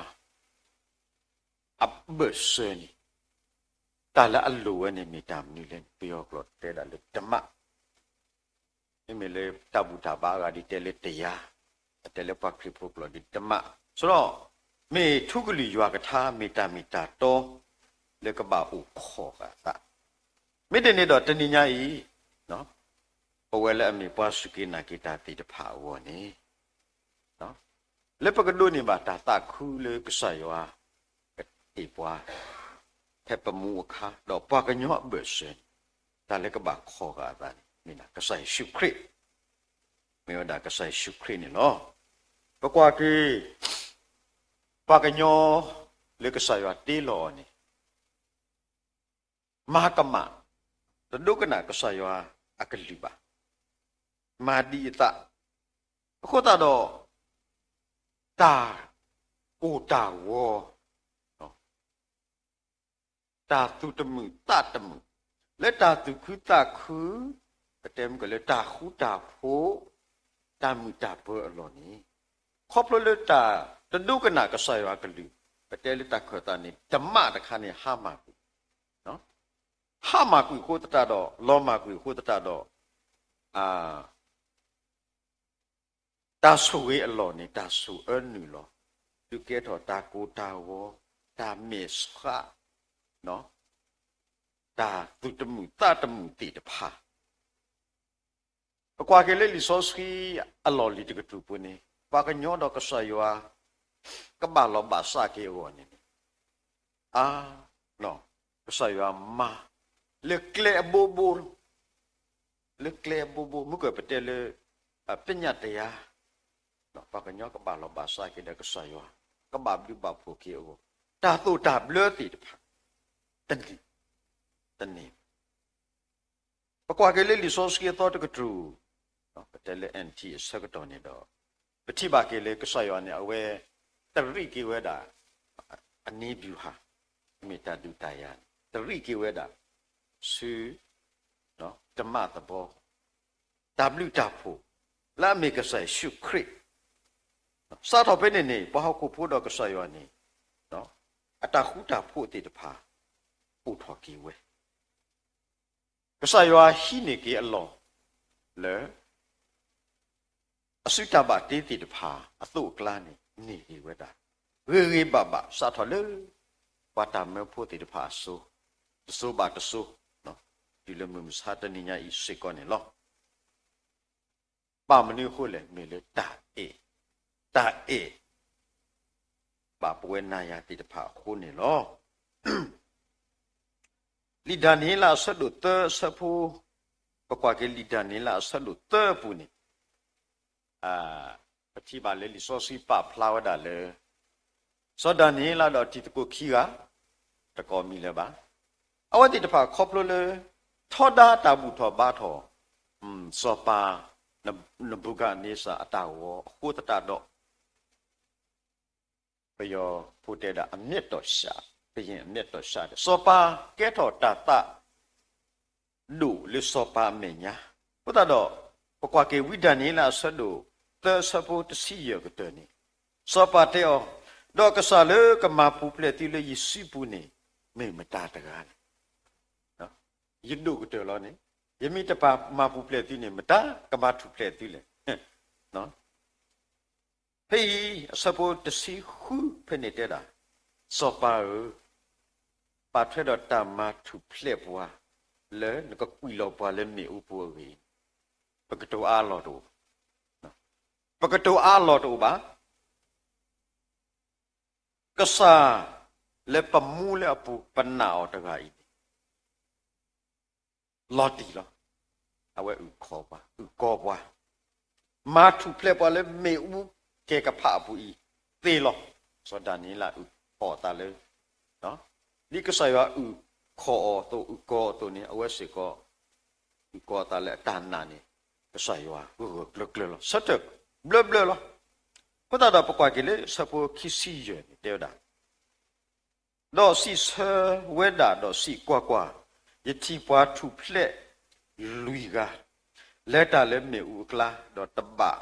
အဘၢၣ်စၢၤန့ၣ် တၢ်လၢအလိၣ်ဝဲန့ၣ်မ့ၢ်တၢ်မနုၤလဲၣ်န့ၣ် ပယီၤကျိာ်တဲဒၣ်လၢဓမ္မ, မ့မ့ၢ်လၢတၢ်ဘူၣ်တၢ်ဘါအဂၤဒ်တဲလၢတရား, အတဲလၢပှၤခရံာ်ဖိကျိာ်ဒီးဓမ္မ, ဆိုတော့ မ့ၢ်ထူကလုာ်ယွၤကထါ မ့ၢ်တၢ်မ့ၢ်တၢ်တီ လၢကဘၣ်အိၣ်ခိးဃာ်အသး, မ့တမ့ၢ်ဒီးတနံၤညါအံၤ ပဝဲလၢအမ့ၢ်ပှၤစူၢ်က့ၤနာ်က့ၤတၢ်သ့ၣ်တဖၣ်အဂီၢ်န့ၣ် လၢပကဒိးန့ၢ်ဘၣ်တၢ်သးခုလၢကစၢ်ယွၤ ကတ့ၢ်ပှၤ ဖဲပမူအခါ ဒီးပှၤကညီအဘၢၣ်စၢၤန့ၣ် တၢ်လၢကဘၣ်ခိးဃာ်အသးန့ၣ် မ့ၢ်ဒၣ်ကစၢ်ယ့ၣ်ၡူးခရံာ်, မ့ၢ်ဝဲဒၣ်ကစၢ်ယ့ၣ်ၡူးခရံာ်န့ၣ်လီၤ. ပကွၢ်က့ၤ ပှၤကညီ လၢကစၢ်ယွၤတ့လီၤအီၤန့ၣ် မၤကမၣ် တဒိကနၣ်ကစၢ်ယွၤအကလုၢ်ဘၣ်, မၤဒံးအသး, အဃိသတးဒီး တၢ်ကိၢ်တၢ်ဂီၤ တၢ်သူၣ်တမုာ်သးတမုာ်, လၢတၢ်သူၣ်ခုသးခု, ပတဲမ့ၢ်ကလၢတၢ်ဃူတၢ်ဖိး, တၢ်မုာ်တၢ်ပၢၤအလီၢ်န့ၣ်, ခီဖျိလၢတၢ်တဒိကနၣ်ကစၢ်ယွၤအကလုၢ်, ပတဲလၢတၢ်ခၢၣ်သးန့ၣ် ဓမ္မတခါန့ၣ် ဟါမၢ်ကွံာ်, ဟါမၢ်ကွံာ်အဃိသတးဒီး လီၤမၢ်ကွံာ်အဃိသတးဒီး တၢ်ဆိၣ်ဂ့ၤအလီၢ်န့ၣ် တၢ်ဆိၣ်အၢနုာ်လီၤ, ဒုးကဲထီၣ်တၢ်ကိၢ်တၢ်ဂီၤ, တၢ်မဲာ်ဆှး, တၢ်သူၣ်တမုာ်သးတမုာ်သ့ၣ်တဖၣ်. ပကွၢ်က့ၤလၢလံာ်စီဆှံအလီၢ်လံၤတကတြူၢ်ပူၤန့ၣ် ပှၤကညီဒီးကစၢ်ယွၤ ကဘၣ်လီၤဘၣ်စးက့ၤအဂီၢ်န့ၣ်န့ၣ် အါ ကစၢ်ယွၤမၤ လၢကျဲအဘိဘိလီၤ. လၢကျဲအဘိဘိ မုၢ်ကပတဲလၢ ပညတ်တရား ပှၤကညီကဘၣ်လီၤဘၣ်စးက့ၤဒီးကစၢ်ယွၤ ကဘၣ်ဘျုးဘၣ်ဖှိၣ်က့ၤအဂီၢ် တၢ်သိၣ်တၢ်ဘျၢသ့ၣ်တဖၣ် တန့ၢ် တန့ၢ် ပကွၢ်က့ၤလၢလံာ်စီဆှံအသီတကတြူၢ် ပတဲလၢ NT အဆၢကတီၢ်န့ၣ်ဒီး ပထံၣ်ဘၣ်က့ၤလၢကစၢ်ယွၤန့ၣ် အဝဲ တရံးက့ၤဝဲဒၣ် အနံၤဘျူၤဟၣ် မ့ၢ်တၢ်ဒုးတၢ်ယၤန့ၣ် တရံးက့ၤဝဲဒၣ် ဆူ ဓမ္မသဘော တၢ်ဘျုးတၢ်ဖှိၣ် လၢအမ့ၢ်ကစၢ်ယ့ၣ်ၡူးခရံာ် စးထီၣ်ဖဲန့ၣ်န့ၣ် ပှၤဟီၣ်ခိၣ်ဖိဒီးကစၢ်ယွၤန့ၣ် အတၢ်ဃူတၢ်ဖိးသ့ၣ်တဖၣ် အိၣ်ထီၣ်က့ၤဝဲ ကစၢ်ယွၤဟံးန့ၢ်က့ၤအလီၢ်လၢ အစုတၢ်ဘၣ်တ့သ့ၣ်တဖၣ်အသိးအကျါန့ၣ် န့ၢ်က့ၤဝဲဒၣ် ဂ့ၤဂ့ၤဘၣ်ဘၣ် စးထီၣ်လၢ ပှၤတၢ်မၢဖိသ့ၣ်တဖၣ်အစိၤ တစိၤဘၣ်တစိၤ တုၤလၢမုၢ်မဆါတနံၤညါအံၤစ့ၢ်ကီးန့ၣ်လီၤ. ဘၣ်မနုၤအဃိလဲၣ် မ့ၢ်လၢတၢ်အဲၣ် တၢ်အဲၣ် ဘၣ်ပဝဲနၤယၤသ့ၣ်တဖၣ်အဃိန့ၣ်လီၤ. လံာ်ဒၤနံးယ့လးအဆၢဒိၣ်သၢအဆၢဖိ ပကွၢ်က့ၤလံာ်ဒၤနံးယ့လးအဆၢဒိၣ်သၢအပူၤန့ၣ် ပထံၣ်ဘၣ်လၢလံာ်စီဆှံပာ်ဖျါဝဲဒၣ်လၢ စီၤဒၤနံးယ့လးဒီးတံၤသကိးခံဂၤ တကိးမံၤလၢၤဘၣ်. အဝဲသ့ၣ်တဖၣ်ခီဖျိလၢ ထီဒါတၢ်ဘူၣ်ထီၣ်ဘါထီၣ် စီၤပၤ နဘူၤခၣ်နံစၢ်အတၢ်ဂီၤအဃိသတးဒီး ပယီၤဖိတဲဒၣ် အမျက်တော်ဆရာ, ကရင်အမျက်တော်ဆရာ, စီၤပၤကဲထီၣ်တၢ်သး ဒိၣ်လၢစီၤပၤအမဲာ်ညါ, အဃိသတးဒီး ပကွၢ်က့ၤဝံဒၤနံးယ့လးအဆၢဒိၣ်သၢအဆၢဖိတဆံယဲၢ်ကတၢၢ်န့ၣ်, စီၤပၤတဲအီၤ, ဒီးကစၢ်လၢကမၤပူၤဖျဲးသုလၢယစုပူၤန့ၣ် မ့ၢ်မတၤတဂၤလဲၣ်. ယဒိၣ်ကတၢၢ်လီၤန့ၣ်, ယမ့ၢ်တပာ်မၤပူၤဖျဲးသုန့ၣ် မတၤကမၤထူၣ်ဖျဲးသုလဲၣ်. ဖဲအံၤ အဆၢဖိတဆံဃုဖဲန့ၣ်တဲဒၣ်, စီၤပၤဧၢ, ပာ်ထွဲဒီးတၢ်မၤထူၣ်ဖျဲးပှၤ လၢနကကွံာ်လီၤပှၤလၢမ့ၣ်အူပူၤအဂ့ၢ်, ပကတိၤအါလီၤတအိၣ်, ပကတိၤအါလီၤတအိၣ်ဘၣ်. ကစၢ်လၢပမူလၢအပူၤပနာ်အီၤတဂၤအံၤန့ၣ် လီၤတံၢ်လီၤ. အဝဲအုၣ်ခီၣ်ပှၤ, အုၣ်ကီၤပှၤ, မၤထူၣ်ဖျဲးပှၤလၢမ့ၣ်အူ ကဲကဖးအပူၤအံၤသ့လီၤ. စီၤဒၤနံးယ့လးအုၣ်ခီၣ်အသးလၢ ဒ်ကစၢ်ယွၤအုၣ်ခီၣ်အီၤအသိး အုၣ်ကီၤအီၤအသိးန့ၣ် အဝဲစ့ၢ်ကီး အုၣ်ကီၤအသးလၢအတၢ်နာ်န့ၣ် ကစၢ်ယွၤဂၢၢ်ဂၢၢ်ကျၢၤကျၢၤလီၤ. ဆၢထၢၣ်ဘျၢဘျၢလီၤ. အဃိသတးဒီးပကွၢ်က့ၤလၢဆၢဖိခံဆံယဲၢ်န့ၣ်တဲဝဲဒၣ် ဒီးစံးဆၢဝဲဒၣ်ဒီးစံး, ကွၢ်ကွၢ်, ယထံၣ်ပှၤထူၣ်ဖျဲးလွံၢ်ဂၤ လဲၤတၢ်လၢမ့ၣ်အူအကျါ, ဒီးတဘၣ်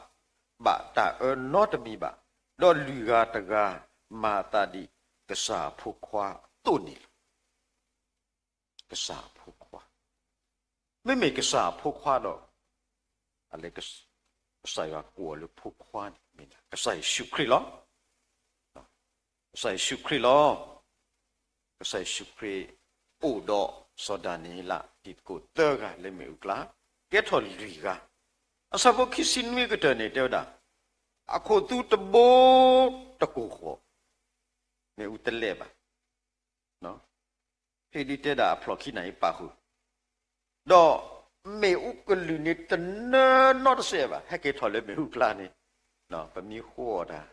ဘၣ်တၢ်အၢနီတမံၤဘၣ်, ဒီးလွံၢ်ဂၤတဂၤမၤအသးဒ်ကစၢ်အဖိခွါအသိးန့ၣ်လီၤ. ကစၢ်အဖိခွါ, မ့မ့ၢ်ကစၢ်အဖိခွါဒီး အလဲၤ ကစၢ်ယွၤကိးအီၤလၢဖိခွါန့ၣ် မ့ၢ်ဒၣ်ကစၢ်ယ့ၣ်ၡူးခရံာ်လီၤ. ကစၢ်ယ့ၣ်ၡူးခရံာ်လီၤ. ကစၢ်ယ့ၣ်ၡူးခရံာ်အိၣ်ဒီးစီၤဒၤနံးယ့လး တံၤသကိးသၢဂၤလၢမ့ၣ်အူအကျါ, ကဲထီၣ်လွံၢ်ဂၤ. အဆၢဖိခံဆံနွံကတၢၢ်န့ၣ် တဲဝဲဒၣ်, အခိၣ်သူတဘိတကိၢ်ဃီ, မ့ၣ်အူတလဲၣ်ဘၣ်. ဖဲဒ်တဲဒၣ်အဖျိးခံနၤအံၤပာ်ဃုာ်, ဒီးမ့ၣ်အူကလုာ်န့ၣ်တနၢနီတစဲးဘၣ်, ဟဲက့ၤထီၣ်လၢမ့ၣ်အူအကျါန့ၣ်, ပမ့ၢ်ဃိအီၤတၢ်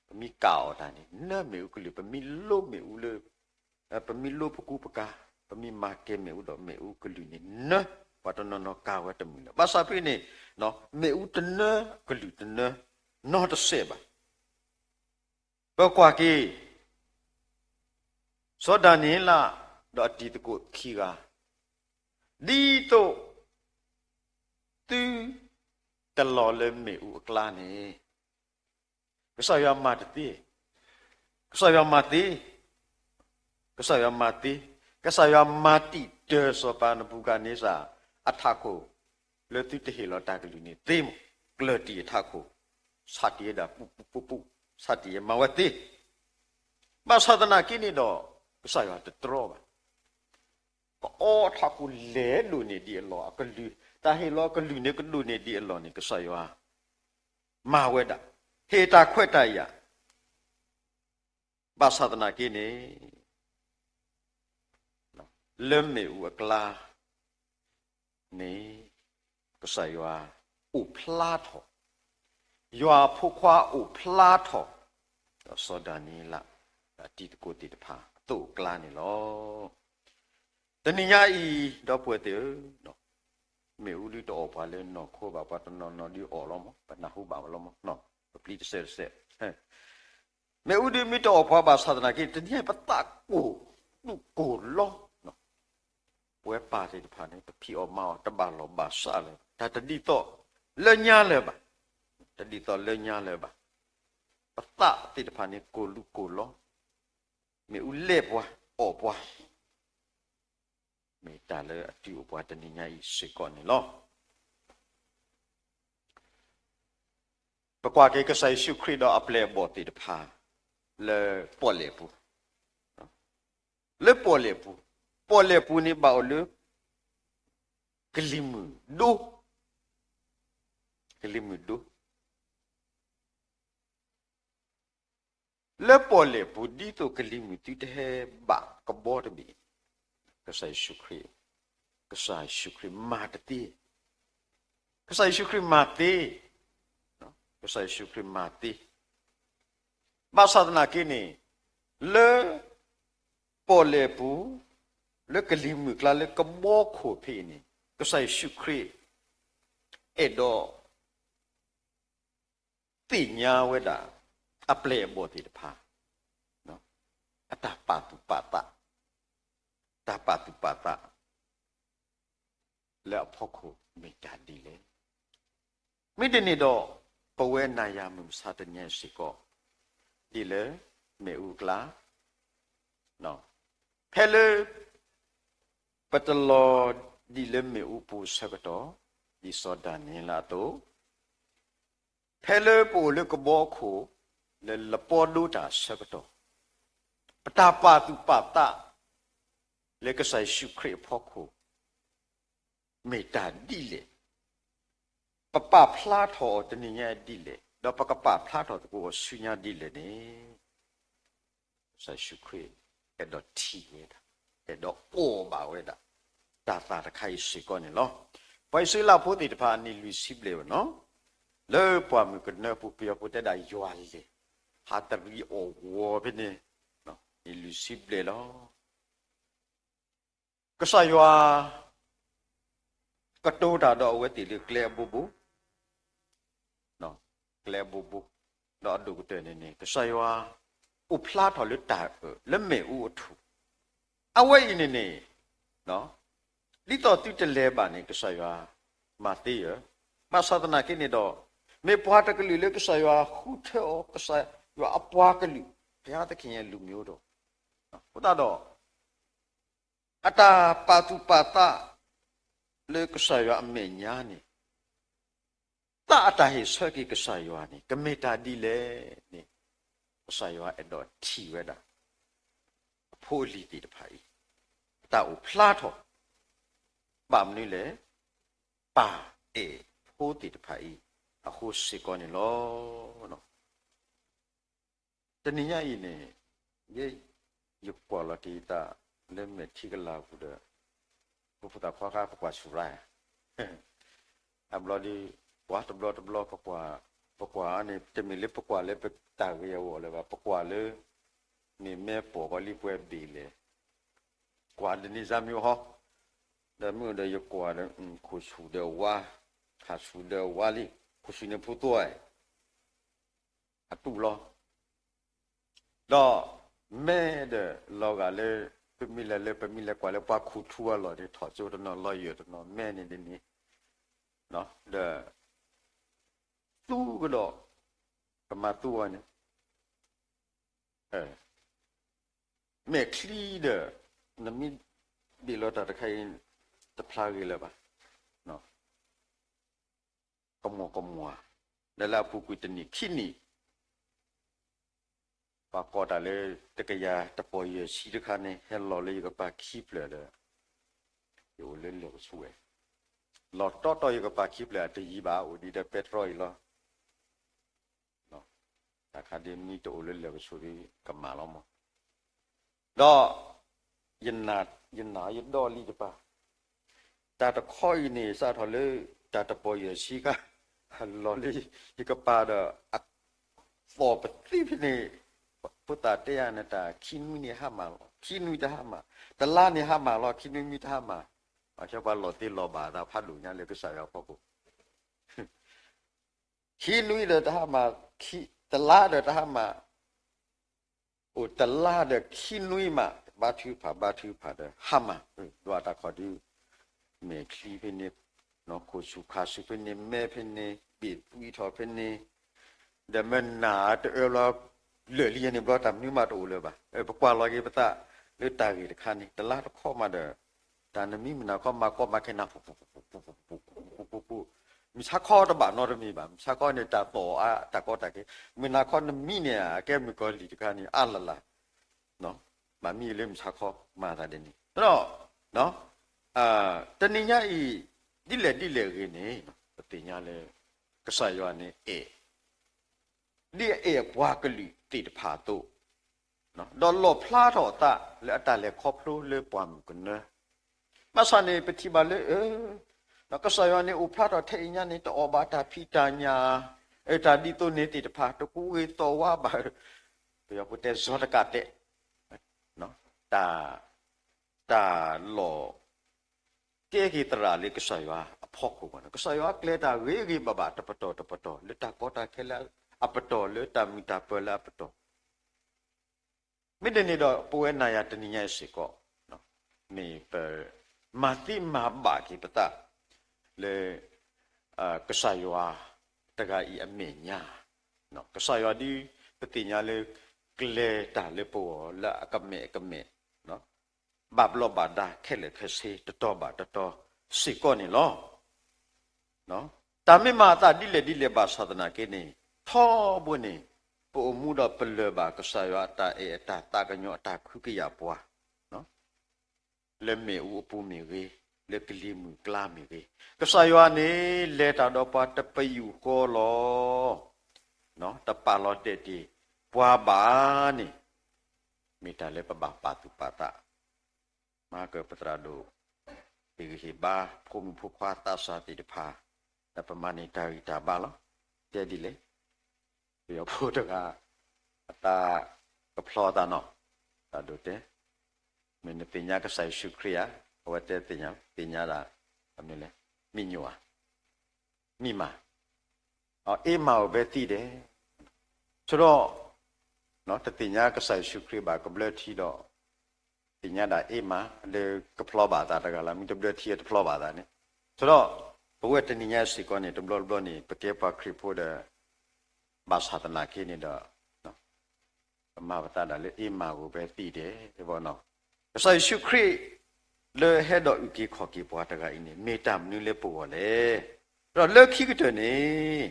ပမ့ၢ်ကၣ်အီၤတၢ်န့ၣ် နၢမ့ၣ်အူကလုာ်, ပမ့ၢ်လိမ့ၣ်အူလၢ ပမ့ၢ်လိပကူပကၤ, ပမ့ၢ်မၤကဲၤမ့ၣ်အူဒီးမ့ၣ်အူကလုာ်န့ၣ်နၢ, ပှၤတနီၤနီၤကၤဝဲတမုာ်လၢၤ. ဘၣ်ဆၣ်ဖဲန့ၣ် မ့ၣ်အူတနၢကလုာ်တနၢနီတစဲးဘၣ်. ပကွၢ်က့ၤ စီၤဒၤနံးယ့လး ဒီးအတံၤသကိးခံဂၤ, ဒ်သိးသုတလီၤလၢမ့ၣ်အူအကျါန့ၣ် ကစၢ်ယွၤမၤတသ့, ကစၢ်ယွၤမၤသ့, ကစၢ်ယွၤမၤသ့, ကစၢ်ယွၤမၤတံာ်တၢၢ်စီၤပၤနဘူၤခၣ်န့စၢ်အထးခိၣ် လၢသုတဟ့ၣ်လီၤတၢ်ကလုၢ်န့ၣ်သ့မး, ကျၢၢ်တံၢ်အထးခိၣ် ဆးတံၢ်ဝဲဒၣ်ပူၤပူၤပူၤပူၤ, ဆးတံၢ်ယဲမၤဝဲသ့. ဘၣ်ဆၣ်သနာ်က့န့ၣ်ဒီး ကစၢ်ယွၤတတြီဘၣ်. ကအီထးခိၣ်လဲၤဒိၣ်န့ၢ်ဒံးအလီၢ်, အကလုၢ်, တၢ်ဟ့ၣ်လီၤအကလုၢ်န့ၣ်ကဒိၣ်န့ၢ်ဒံးအလီၢ်န့ၣ် ကစၢ်ယွၤမၤဝဲဒၣ်, ဟ့ၣ်တၢ်ခွဲးတၢ်ယာ်. ဘၣ်ဆၣ်သနာ်က့န့ၣ် လၢမ့ၣ်အူအကျါန့ၣ် ကစၢ်ယွၤအိၣ်ဖျါထီၣ်, ယွၤအဖိခွါအိၣ်ဖျါထီၣ်, ဒီးစီၤဒၤနံးယ့လး ဒီးအတံၤသကိးသ့ၣ်တဖၣ်အသိးအကျါန့ၣ်လီၤ. တနံၤညါအံၤ ဒီပုၢ်ဝဲၢ်သ့ၣ်ဧၢ, မ့ၣ်အူဒုးတအီၣ်ပှၤလၢနီၢ်ခိဘၣ်, ပှၤတနီၤနီၤဒုးအီၣ်လီၤမး, ပနၢ်ဟူဘၣ်ဝဲလီၤမး, ပပျံၤတစဲးတစဲး မ့ၣ်အူဒုးမ့ၢ်တအီၣ်ပှၤဘၣ်ဆၣ်သနာ်က့ တနံၤအံၤပသးကိၢ်ဒူၣ်ကိၢ်လီၤ. ပဝဲပၢ်သ့ၣ်တဖၣ်န့ၣ် ပဖံးအီၣ်မၤအီၣ်တဘၣ်လီၢ်ဘၣ်စးလၢၤ, တၢ်တဒ်သိးလၢညါလၢၤဘၣ်, တဒ်သိးလၢညါလၢၤဘၣ်. ပသးသ့ၣ်တဖၣ်န့ၣ် ကိၢ်ဒူၣ်ကိၢ်လီၤ, မ့ၣ်အူလဲၢ်ပှၤအီၣ်ပှၤ မ့ၢ်တၢ်လၢအတုၤအိၣ်ပှၤတနံၤညါအံၤစ့ၢ်ကီးန့ၣ်လီၤ. ပကွၢ်က့ၤကစၢ်ယ့ၣ်ၡူးခရံာ်ဒီးအပျဲၢ်အဘီၣ်သ့ၣ်တဖၣ် လၢပီၣ်လဲၣ်ပူၤ, လၢပီၣ်လဲၣ်ပူၤ, ပီၣ်လဲၣ်ပူၤန့ၣ်ဘၣ်အိၣ်လၢ ကလံၤမုၢ်ဒိ, ကလံၤမုၢ်ဒိ လၢပီၣ်လဲၣ်ပူၤ ဒ်သိးကလံၤမုၢ်သုတဟဲဘၣ်ကဘီတဘ့ၣ်, ကစၢ်ယ့ၣ်ၡူးခရံာ်, ကစၢ်ယ့ၣ်ၡူးခရံာ်မၤတသ့, ကစၢ်ယ့ၣ်ၡူးခရံာ်မၤသ့, ကစၢ်ယ့ၣ်ၡူးခရံာ်မၤသ့. ဘၣ်ဆၣ်သနာ်က့န့ၣ် လၢပီၣ်လဲၣ်ပူၤ, လၢကလံၤမုၢ်ကျါလၢကဘီခိၣ်ဖဲအံၤန့ၣ် ကစၢ်ယ့ၣ်ၡူးခရံာ် အဲၣ်ဒိး သ့ၣ်ညါဝဲဒၣ် အပျဲၢ်အဘီၣ်သ့ၣ်တဖၣ် အတၢ်ပာ်သူၣ်ပာ်သး, တၢ်ပာ်သူၣ်ပာ်သး လၢအဖီခိၣ်မ့ၢ်တၢ်ဒ်လဲၣ်. မ့တမ့ၢ်ဒီး ပဝဲနၤယၤမုၢ်မဆါတနံၤအံၤစ့ၢ်ကီး ဒ်လၢမ့ၣ်အူအကျါ ဖဲလၢပတလီၤဒံးလၢမ့ၣ်အူပူၤအဆၢကတီၢ် ဒ်စီၤဒၤနံးယ့လးအသိး, ဖဲလၢပအိၣ်လၢကဘီခိၣ် လၢလပီဒိတၢ်အဆၢကတီၢ်, ပတၢ်ပာ်သူၣ်ပာ်သး လၢကစၢ်ယ့ၣ်ၡူးခရံာ်အဖီခိၣ် မ့ၢ်တၢ်ဒ်လဲၣ်, ပပာ်ဖျါထီၣ်အီၤတနံၤညါဒ်လဲၣ်, ဒီးပကပာ်ဖျါထီၣ်သကိးအီၤဆူညါဒ်လဲၣ်န့ၣ် ကစၢ်ယ့ၣ်ၡူးခရံာ် အဲၣ်ဒိးထံၣ်ဝဲဒၣ်, အဲၣ်ဒိးအီၣ်ဘၣ်ဝဲဒၣ် တၢ်သးတခါအံၤစ့ၢ်ကီးန့ၣ်လီၤ. ပှၤအံၣ်စရ့လးဖိသ့ၣ်တဖၣ်အနံၣ်လွံၢ်ဆံဘျဲၣ်ဝဲနီၤ, လၢပှၢ်မုၢ်ကနၢပူၤ ပယီၤဖိတဲဒၣ်ယွၤလဲၢ်, ဟးတရံးအီၣ်ဝီၤဖဲန့ၣ် လွံၢ်ဆံဘျဲၣ်လီၤ. ကစၢ်ယွၤ ကတိၤတၢ်ဒီးအဝဲသ့ၣ်လၢကျဲအဘိဘိ, ကျဲအဘိဘိ, ဒီးအဒိၣ်ကတၢၢ်န့ၣ်န့ၣ် ကစၢ်ယွၤ အိၣ်ဖျါထီၣ်လၢတၢ်အၢၣ်လၢမ့ၣ်အူအထူၣ်, အဝဲအံၤန့ၣ်န့ၣ် ဒ်သိးသုတလဲၤဘၣ်န့ၣ် ကစၢ်ယွၤမၤသ့ဧါ. ဘၣ်ဆၣ်သနာ်က့န့ၣ်ဒီး မ့ၢ်ပှၤတကလုာ်လၢကစၢ်ယွၤဃုထၢအီၤ ကစၢ်ယွၤအပှၤကလုာ် ဘုရားသခင်ရဲ့လူမျိုးဒီး အဃိသတးဒီး အတၢ်ပာ်သူၣ်ပာ်သးလၢကစၢ်ယွၤအမဲာ်ညါန့ၣ် သးအတၢ်ဟ့ၣ်ဆၢက့ၤကစၢ်ယွၤန့ၣ် ကမ့ၢ်တၢ်ဒ်လဲၣ်န့ၣ် ကစၢ်ယွၤအဲၣ်ဒိးထံၣ်ဝဲဒၣ် အဖိအလံၤသ့ၣ်တဖၣ်အံၤ အတၢ်အိၣ်ဖျါထီၣ် ဘၣ်မနုၤလဲၣ်, ပၢ်အဲၣ်ဖိသ့ၣ်တဖၣ်အံၤ အဃိစ့ၢ်ကီးန့ၣ်လီၤ. တနံၤညါအံၤန့ၣ် ယ ယကွၢ်လီၤက့ၤယသးလၢမဲာ်ထံကလၤပူၤဒီး ပဖိသၣ်ခွါခါ ပကွၢ်ဆူၣ်ရၢ် အဘျီဒီး ကွၢ်တဘျီတဘျီ ပကွၢ်, ပကွၢ်န့ၣ် တမ့ၢ်လၢပကွၢ်လၢပတၢ်ဂ့ၤအဂီၢ်လၢၤဘၣ်, ပကွၢ်လၢ မ့ၢ်မဲာ်ပိာ်ကီၤလံပှဲၤဘ့ၣ်လဲၣ်, ကွၢ်ဒ်န့ၣ်စၢ်မ့ၢ်ဟီ, ဒီးမ့ၢ်ဒီးယကွၢ်ဒီး ခိၣ်ဆူၣ်ဒီးဝါ, ခါဆူၣ်ဒီးဝါလံ, ခိၣ်ဆူၣ်န့ၣ်ဖိသွဲ အတူၢ်လီၤ. ဒီးမဲာ်ဒီးလီၤဂာ်လၢ ပမ့ၢ်လဲၤလၢ ပမ့ၢ်လဲၤကွၢ်လၢပှၤခူၣ်ထူအလီၢ်န့ၣ် ထီၣ်ကၠိတနီၤ လီၤယၢၢ်တနီၤ မဲာ်န့ၣ်ဒ်န့ၣ်, ဒီး သူကဒီး ကမၤသူအီၤန့ၣ် မဲာ်ချံဒီး နမ့ၢ်ဘ့ၣ်လီၤတၢ်တခါအံၤ တဖျါဂ့ၤလၢၤဘၣ်. ကမီၤကမီၤ, ဒီးလၢအပူၤကွံာ်တနံၣ်ခံနံၣ် ပှၤကိးတၢ်လၢ တကယၤတပီၢ်ယဲၢ်ဆံတခါန့ၣ် ဟဲလီၤလၢယကပၤခံဖျၢၣ်ဒီး ယအိၣ်လၢလၢၢ်ကဆူးဝဲ, လီၤတီတီယကပၤခံဖျၢၣ်အတယံၤဘၣ် အိၣ်ဒံးဒီးပဲတြီအံၤလီၤ. တၢ်ခါဒ်မံတအိၣ်လၢလၢၢ်ကဆူးဒီးကမၣ်လီၤမး, ဒီး ယနာ်ယဒီလံတပၤ, တၢ်တခီအံၤန့ၣ် စးထီၣ်လၢ တၢ်တပီၢ်ယဲၢ်ဆံခါ လီၤလၢ ယကပၤဒီး အသီၣ်ပသံဖဲန့ၣ်, ဖိသၣ်တဲယၤန့ၣ် တၢ်ခံနွံန့ၣ်ဟါမၢ်လီၤ, ခံနွံတဟါမၢ်, တလါန့ၣ်ဟါမၢ်လီၤ, ခံနွံမံတဟါမၢ်, အခဲပှၤလီၤသ့လီၤဘၣ်အသးဖးဒိၣ်ညါလၢကစၢ်ယွၤဖီခိၣ် ခံနွံဒီးတဟါမၢ်, တလါဒီးတဟါမၢ်, အိၣ်တလါဒီးခံနွံမး, ဘါထုကဖၣ် ဘါထုကဖၣ်ဒီးဟါမၢ်, ဒွးတၢ်ခီၣ်ဒုး, မဲာ်ချံဖဲန့ၣ်, ခိၣ်ဆူၣ်ခါဆူၣ်ဖဲန့ၣ်, မဲာ်ဖဲန့ၣ်, ဘ့ၣ်သွံထီၣ်ဖဲန့ၣ်, ဒီးမ့ၢ်နၢ်တအၢဘျီ, လၢာ်လံန့ၣ်ဘျီ တၢ်မနုၤမးတအိၣ်လၢၤဘၣ်. ပကွၢ်လီၤက့ၤပသးလၢတၢ်ဂ့ၢ်တခါန့ၣ် တလါတခီမးဒီး တၢ်နမံမုၢ်နၤခီမၤကီမၤခဲနၤ မုၢ်ဆါခီတဘၣ်နီတမံၤဘၣ်. မုၢ်ဆါခီန့ၣ် တၢ်သီၣ်အါ တၢ်ကီတၢ်ခဲ, မုၢ်နၤခီနမံန့ၣ် အကဲမုၣ်ကီၤလံၢ်တခါန့ၣ် အါလၢ်လၢ်, ဘၣ်မံလၢမုၢ်ဆါခီမၤသးဒ်န့ၣ်ဒီး တနံၤညါအံၤ ဒ်လဲၣ်ဒ်လဲၣ်အဂ့ၢ်န့ၣ် ပသ့ၣ်ညါလၢ ကစၢ်ယွၤန့ၣ်အဲၣ် ဒ်အအဲၣ်အပှၤကလုာ်သ့ၣ်တဖၣ်အသိး, ဒီးလီၣ်ဖျါထီၣ်အသးလၢအတၢ်လဲၤခီဖျိလၢပှၢ်မုၢ်ကနၢ, ဘၣ်ဆၣ်န့ၣ် ပထံၣ်ဘၣ်လၢ ကစၢ်ယွၤန့ၣ်အိၣ်ဖျါထီၣ်ထဲအံၤညါန့ၣ် တအီၣ်ဘၣ်တၢ်ဖံးတၢ်ညၣ်, တၢ်ဒ်သိးန့ၣ်သ့ၣ်တဖၣ် တကူဂ့ၤသီၣ်ဝါဘၣ်, ပယီၤဖိတဲစီတကးတဲာ်, တၢ် တၢ်လီၢ် ကဲက့ၤသရၣ်လၢကစၢ်ယွၤအဖီခိၣ်မး, ကစၢ်ယွၤကျဲၤတၢ်ဂ့ၤဂ့ၤဘၣ်ဘၣ်တပတီၢ်တပတီၢ် လၢတၢ်ကီတၢ်ခဲလၢအပတီၢ် လၢတၢ်မုာ်တၢ်ပၢၤလၢအပတီၢ်, မ့ၢ်ဒ်န့ၣ်ဒီး ပဝဲနၤယၤတနံၤညါအံၤစ့ၢ်ကီး မ့ၢ်ပမၤသ့မၤဘၣ်က့ၤပသး လၢ ကစၢ်ယွၤတဂၤအံၤအမဲာ်ညါ, ကစၢ်ယွၤဒ်ပသ့ၣ်ညါလၢ ကျဲၤတၢ်လၢပဂီၢ်လၢအကမဲာ်အကမဲာ် ဘၣ်ဘျီးဘၣ်ဒါခဲလၢာ်ခဲဆ့ တတီၤဘၣ်တတီၤစ့ၢ်ကီးန့ၣ်လီၤ. တၢ်မ့ၢ်မၤအသးဒ်လဲၣ်ဒ်လဲၣ်ဘၣ်ဆၣ်သနာ်က့န့ၣ် ထီဘိန့ၣ် ပအိၣ်မူဒီးပလၢၢ်ဘၣ်ကစၢ်ယွၤအတၢ်အဲၣ်အတၢ်သးကညီၤအတၢ်ခွံကယာ်ပှၤ လၢမ့ၣ်အူအပူၤမ့ၢ်ဂ့ၤ, လၢကလံၤမုၢ်ကျါမ့ၢ်ဂ့ၤ, ကစၢ်ယွၤန့ၣ် လဲၤတၢ်ဒီးပှၤတပယူာ်ဃီလီၤ. တပာ်လီၤတဲာ်တ့ၢ်ပှၤဘၣ်န့ၣ် မ့ၢ်တၢ်လၢပဘၣ်ပာ်သူၣ်ပာ်သး, မၤကပသရၣ်ဒိၣ် ဟ့ၣ်ဂံၢ်ဟ့ၣ်ဘါ ဖိမုၣ်ဖိခွါသးစၢ်သ့ၣ်တဖၣ် ဒီးပမၤန့ၢ်တၢ်ဂံၢ်တၢ်ဘါလီၤ. တဲဒ်လဲၣ်, ပယီၤဖိတဂၤ အတၢ်ကဖျီသးနီၤ, တၢ်ဒိးတဲ, မ့ၢ်နသ့ၣ်ညါကစၢ်ယ့ၣ်ၡူးခရံာ်ဧါ, အဝဲတဲသ့ၣ်ညါ, သ့ၣ်ညါဒၣ် မ့ၢ်လဲၣ်, မံၤညိၣ်ဧါ, မံၤမး, အ့မးဧိၤဘဲသံဒဲး, ဆိဒီး တသ့ၣ်ညါကစၢ်ယ့ၣ်ၡူးခရံာ်ဘၣ် ကဘျၢထံဒီး သ့ၣ်ညါဒၣ်အ့မး လၢကဖျီဘၣ်အသးတဂၤလီၤ, မ့ၢ်တဘျၢထံတဖျီဘၣ်အသးန့ၣ်, ဆိဒီး ပဝဲတနံၤညါစ့ၢ်ကီးန့ၣ် တဘျီတဘျီန့ၣ် ပကဲပှၤခရံာ်ဖိဒီး ဘၣ်ဆၣ်သနာ်က့န့ၣ်ဒီး ပမၤပသးဒၣ်လၢအ့မးဧိၤဘဲသံဒဲး, ကစၢ်ယ့ၣ်ၡူးခရံာ် လၢဟဲဒီးအုၣ်က့ၤခီၣ်က့ၤပှၤတဂၤအံၤန့ၣ် မ့ၢ်တၢ်မနုၤလၢပဂီၢ်လဲၣ်. ဒီးလၢခံကတၢၢ်န့ၣ်,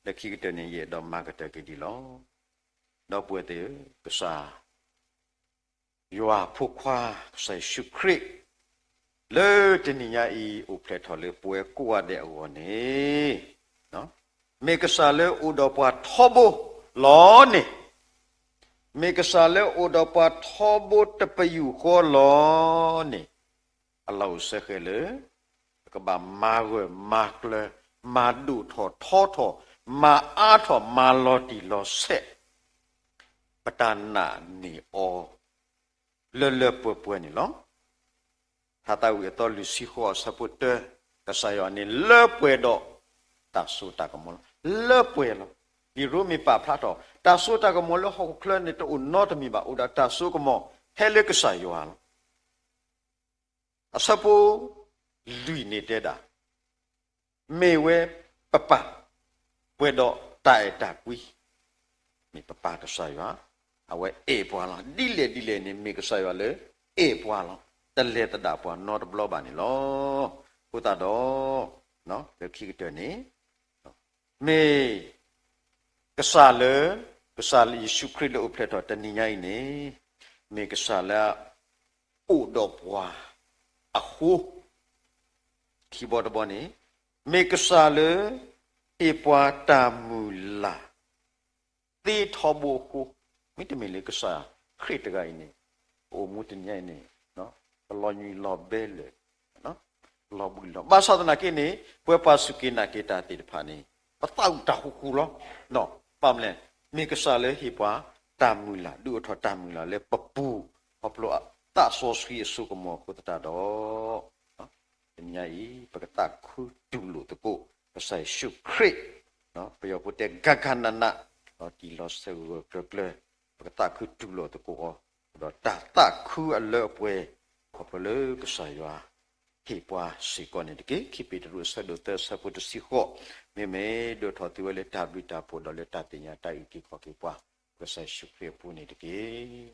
လၢခံကတၢၢ်န့ၣ် ယအဲၣ်ဒိးမၤကတၢၢ်က့ၤဒ်လီၤ. ဒီပုၢ်ဝဲၢ်သ့ၣ်ဧၢ, ကစၢ် ယွၤအဖိခွါ ကစၢ်ယ့ၣ်ၡူးခရံာ် လၢတနံၤညါအံၤ အိၣ်ဖျဲၣ်ထီၣ်လၢပဝဲကိးဂၤဒဲးအဂီၢ်န့ၣ်, မ့ၢ်ကစၢ်လၢအိၣ်ဒီးပှၤထီဘိလီၤန့ၣ်, မ့ၢ်ကစၢ်လၢအိၣ်ဒီးပှၤထီဘိတပယူာ်ဃီလီၤန့ၣ်, အလီၢ်အိၣ်ဆၢဃဲၤလၢ ပကဘၣ်မၤဂၢၢ်မၤကျၢၤ, မၤဒိၣ်ထီၣ်ထီထီၣ်, မၤအါထီၣ်မၤလီၤတံၢ်လီၤဆဲး ပတၢ်နာ်န့ၢ်အီၤ လၢလၢပှဲၤပှဲၤန့ၣ်လီၤ. ထါသးဝံၣ်အသီလွံၢ်ဆံဃိးအဆၢဖိတၢ, ကစၢ်ယွၤန့ၣ်လၢပှဲၤဒီး တၢ်စိတၢ်ကမီၤလီၤ. လၢပှဲၤလီၤ. လံာ်ရိမ့ၤပာ်ဖျါထီၣ် တၢ်စိတၢ်ကမီၤလၢဟီၣ်ခိၣ်ချၢန့ၣ် တအိၣ်နီတမံၤဘၣ်, အိၣ်ဒီးတၢ်စိကမီၤ ဟဲလၢကစၢ်ယွၤလီၤ. အဆၢဖိလွံၢ်န့ၣ်တဲဒၣ်, မ့ၢ်ဝဲပပၢ်, ပှဲၤဒီးတၢ်အဲၣ်တၢ်ကွံ, မ့ၢ်ပပၢ်ကစၢ်ယွၤ, အဝဲအဲၣ်ပှၤလီၤ. ဒ်လဲၣ်ဒ်လဲၣ်န့ၣ် မ့ၢ်ကစၢ်ယွၤလၢအဲၣ်ပှၤလီၤ. တလဲၤသဒၣ်ပှၤနီတဘျီဘၣ်န့ၣ်လီၤ. အဃိသတးဒီး လၢခံကတၢၢ်န့ၣ် မ့ၢ်ကစၢ်လၢ ကစၢ်ယ့ၣ်ၡူးခရံာ်လၢအိၣ်ဖျဲၣ်ထီၣ်တနံၤညါအံၤန့ၣ် မ့ၢ်ကစၢ်လၢ အိၣ်ဒီးပှၤအဃိ, ခံဘီတဘီန့ၣ် မ့ၢ်ကစၢ်လၢ ဟ့ၣ်ပှၤတၢ်မုၢ်လၢ် သ့ထီဘိအဃိ, မ့တမ့ၢ်လၢကစၢ်ခရံာ်တဂၤအံၤန့ၣ် ပအိၣ်မူတနံၤညါအံၤန့ၣ် ပလီၤညွံးလီၤဘဲလၢာ် လီၤဘှံးလီၤ. ဘၣ်ဆၣ်သနာ်က့န့ၣ် ပဝဲပှၤစူၢ်က့ၤနာ်က့ၤတၢ်သ့ၣ်တဖၣ်န့ၣ် ပသးဝံၣ်တၢ်ဃူဃူလီၤ. ဘၣ်မနုၤလဲၣ်, မ့ၢ်ကစၢ်လၢဟ့ၣ်ပှၤတၢ်မုၢ်လၢ် ဒုးအိၣ်ထီၣ်တၢ်မုၢ်လၢ်လၢပပူၤ ခီဖျိသးစီဆှံအစိကမီၤအဃိသတးဒီး တနံၤညါအံၤ ပကသးခုတူၢ်လိာ်သကိး ကစၢ်ယ့ၣ်ၡူးခရံာ် ပယီၤဖိတဲ ကကနန လီၤတံၢ်လီၤဆဲးဂၢၢ်ဂၢၢ်ကျၢၤကျၢၤ ပကသးခုတူၢ်လိာ်သကိးအီၤ ဒီးတၢ်သးခုအလၢအပှဲၤ ခီဖျိလၢကစၢ်ယွၤ ဟ့ၣ်ပှၤစ့ၢ်ကီးန့ၣ်တက့ၢ်. ခံပ့းတရူးအဆၢဒိၣ်သၢအဆၢဖိတဆံဃိး, မ့မ့ၢ်ဒိးထီၣ်သုဝဲလၢတၢ်ဘျုးတၢ်ဖှိၣ်ဒီးလၢတၢ်သ့ၣ်ညါတၢ်အုၣ်က့ၤခီၣ်က့ၤပှၤ ကစၢ်ယ့ၣ်ၡူးခရံာ်အပူၤန့ၣ်တက့ၢ်.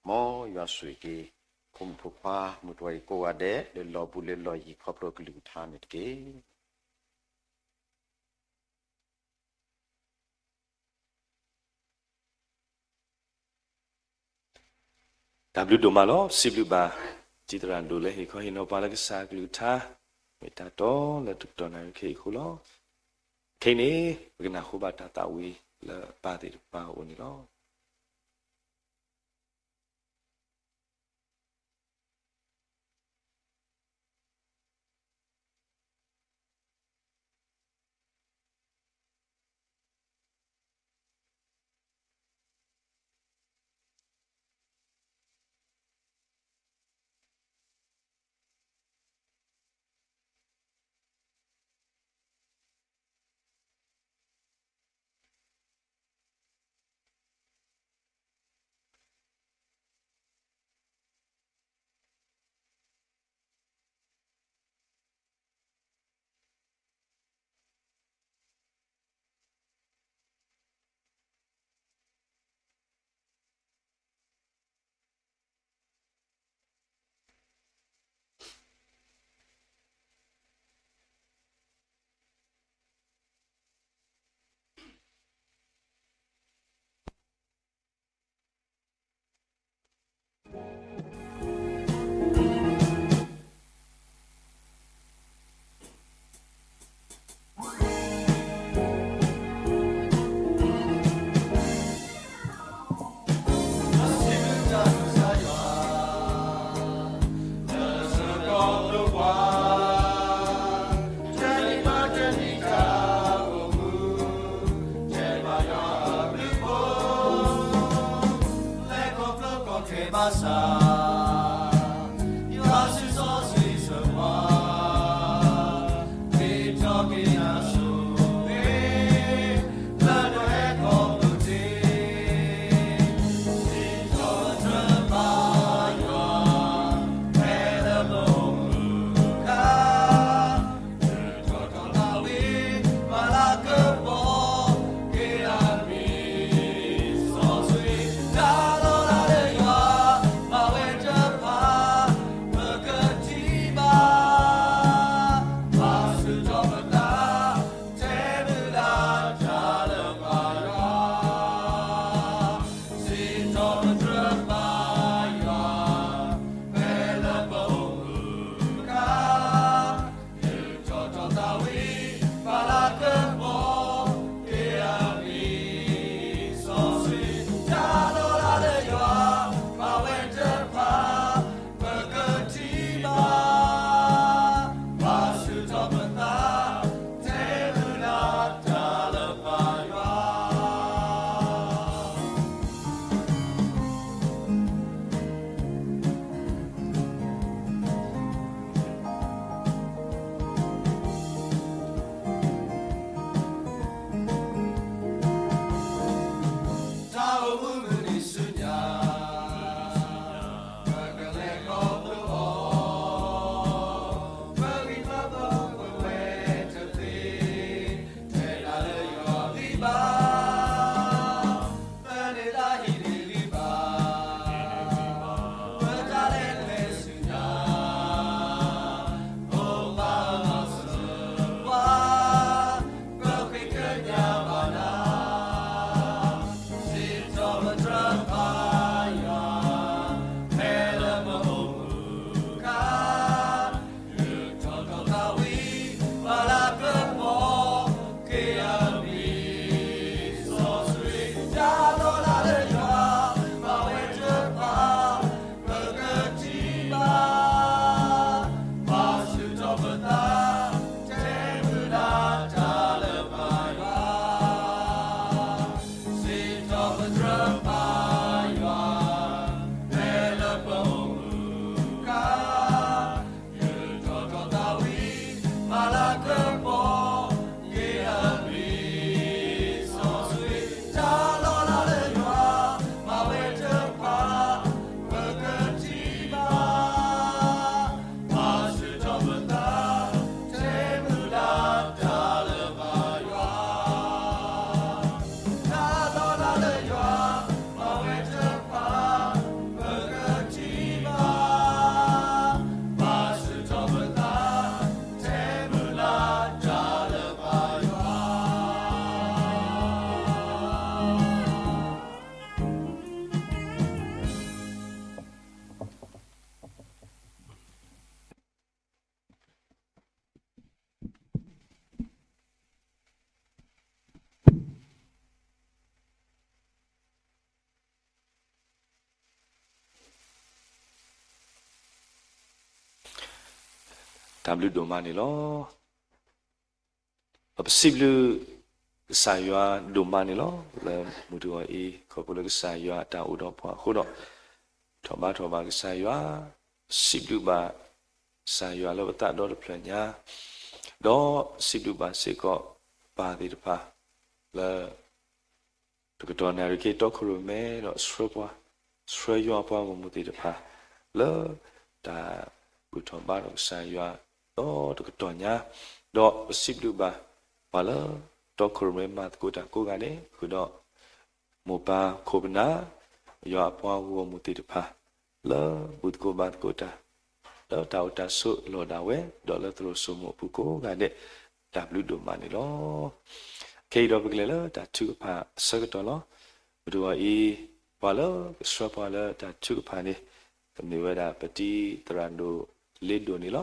မ်ယွၤဆိၣ်ဂ့ၤက့ၤ ဖိမုၣ်ဖိခွါ မုၢ်တဝါအံၤကိးဂၤဒဲး လၢလီၤဘူးလၢလီၤယံၤခီဖျိကလုၢ်ကထါန့ၣ်တက့ၢ်. တၢ်ဘျုးဒိၣ်မးလီၤ. စံးဘျုးဘၣ် တံၤသရၣ်ဒိၣ်လၢဟ့ၣ်ခီဟ့ၣ်နီၤပှၤလၢကစၢ်အကလုၢ်ကထါ မ့ၢ်တၢ်တီလၢတကတီၢ်နၣ်ရံၣ်ခဲအံၤအဃိလီၤ. ခဲအံၤန့ၣ် ပကနၢ်ဟူဘၣ်တၢ်သးဝံၣ်လၢအပၢ်သ့ၣ်တဖၣ်အအိၣ်န့ၣ်လီၤ. ပသး တဲမုၢ်လၢ်တၢ်လၢပၢ်ယွၤ တၢ်အိၣ်မူမုၢ်နံၤဆူညါ ပကလဲၤခီဖျိအီၤ ပဂံၢ်ပဘါပဝဲတသ့ ထဲဒၣ်လၢယွၤဂံၢ်ဘါ သန့ၤဒၣ်ဟံးန့ၢ်ဂံၢ်ဘါ ပတၢ်လဲၤကျဲဆူညါ အိၣ်ဘၣ်အလီၢ်စၢၤပှၤ ပဃ့ကညးဘၣ်နၤ စံးထီၣ်ပတြၢၤပၢ်ယွၤ ဖဲလၢပအိၣ်မူအခါ ယထီၣ်ထီၣ်သးဝံၣ် ပှၤလၢကပီၤက့ၤအမံၤ စီဆှံ တၢ်လီၤလးလၢယွၤ ဘၣ်ဝဲတဖၣ် ပကထံၣ်ဘၣ် ပာ်ဆူၣ်ထီၣ်ပသး တဲမုၢ်လၢ်တၢ်လၢပၢ်ယွၤ စံးထီၣ်ပတြၢၤပၢ်ယွၤ ဖဲလၢပအိၣ်မူအခါ ယထီၣ်ထီၣ်သးဝံၣ် ပှၤလၢကပီၤက့ၤအမံၤ စီဆှံ တၢ်လီၤလးလၢယွၤ ဘၣ်ဝဲတဖၣ် ပကထံၣ်ဘၣ် ပာ်ဆူၣ်ထီၣ်ပသး တဲမုၢ်လၢ်တၢ်လၢပၢ်ယွၤ တၢ်လီၤလးလၢယွၤ ဘၣ်ဝဲတဖၣ် ပကထံၣ်ဘၣ် ပာ်ဆူၣ်ထီၣ်ပသး တဲမုၢ်လၢ်တၢ်လၢပၢ်ယွၤ တၢ်ဘျုးဒိၣ်မးန့ၣ်လီၤ. ပစံးဘျုးကစၢ်ယွၤဒိၣ်မးန့ၣ်လီၤ. လၢမုၢ်တဂီၤအံၤ ခီဖျိလၢကစၢ်ယွၤအတၢ်အိၣ်ဒီးပှၤအဃိဒီး ထီၣ်ဘါထီၣ်ဘၣ်ကစၢ်ယွၤ, စံးဘျုးဘၣ်ကစၢ်ယွၤလၢပသးဒီတဖျၢၣ်ညါ, ဒီးစံးဘျုးဘၣ်စ့ၢ်ကီးပၢ်သ့ၣ်တဖၣ် လၢ တကတီၢ်နၣ်ရံၣ်က့ၤတီခိၣ်ရိၣ်မဲဒီးဆှၢပှၤ, ဆှၢယွၤအပှၤဂီၢ်မုၢ်သ့ၣ်တဖၣ် လၢတၢ်ဘူၣ်ထီၣ်ဘါထီၣ်ကစၢ်ယွၤ ဒီးတကတီၢ်ညါ, ဒီးပစံးဘျုးဘၣ်ပှၤလၢတီခိၣ်ရိၣ်မဲမၤသကိးတၢ်ကိးဂၤဒဲး ဃုာ်ဒီးမိၢ်ပၢ်ခိၣ်ပနၢ် ယွၤအပှၤဂီၢ်မုၢ်သ့ၣ်တဖၣ် လၢဘူၣ်သကိးဘါသကိးတၢ် လၢတၢ်အိၣ်တၢ်ဆိးလီၢ်ဒၣ်ဝဲ ဒီးလၢသရိာ်စိမိၤအပူၤကိးဂၤဒဲး တၢ်ဘျုးဒိၣ်မးန့ၣ်လီၤ. ခဲအံၤဒီးပကလဲၤလၢတၢ်ထုကဖၣ်အဆၢကတီၢ်လီၤ. မုၢ်တဂီၤအံၤ ပှၤလၢကဆှၢပှၤလၢတၢ်ထုကဖၣ်န့ၣ် ကမ့ၢ်ဝဲဒၣ်ပတံၤသရၣ်ဒိၣ်လ့ဒိၣ်န့ၣ်လီၤ.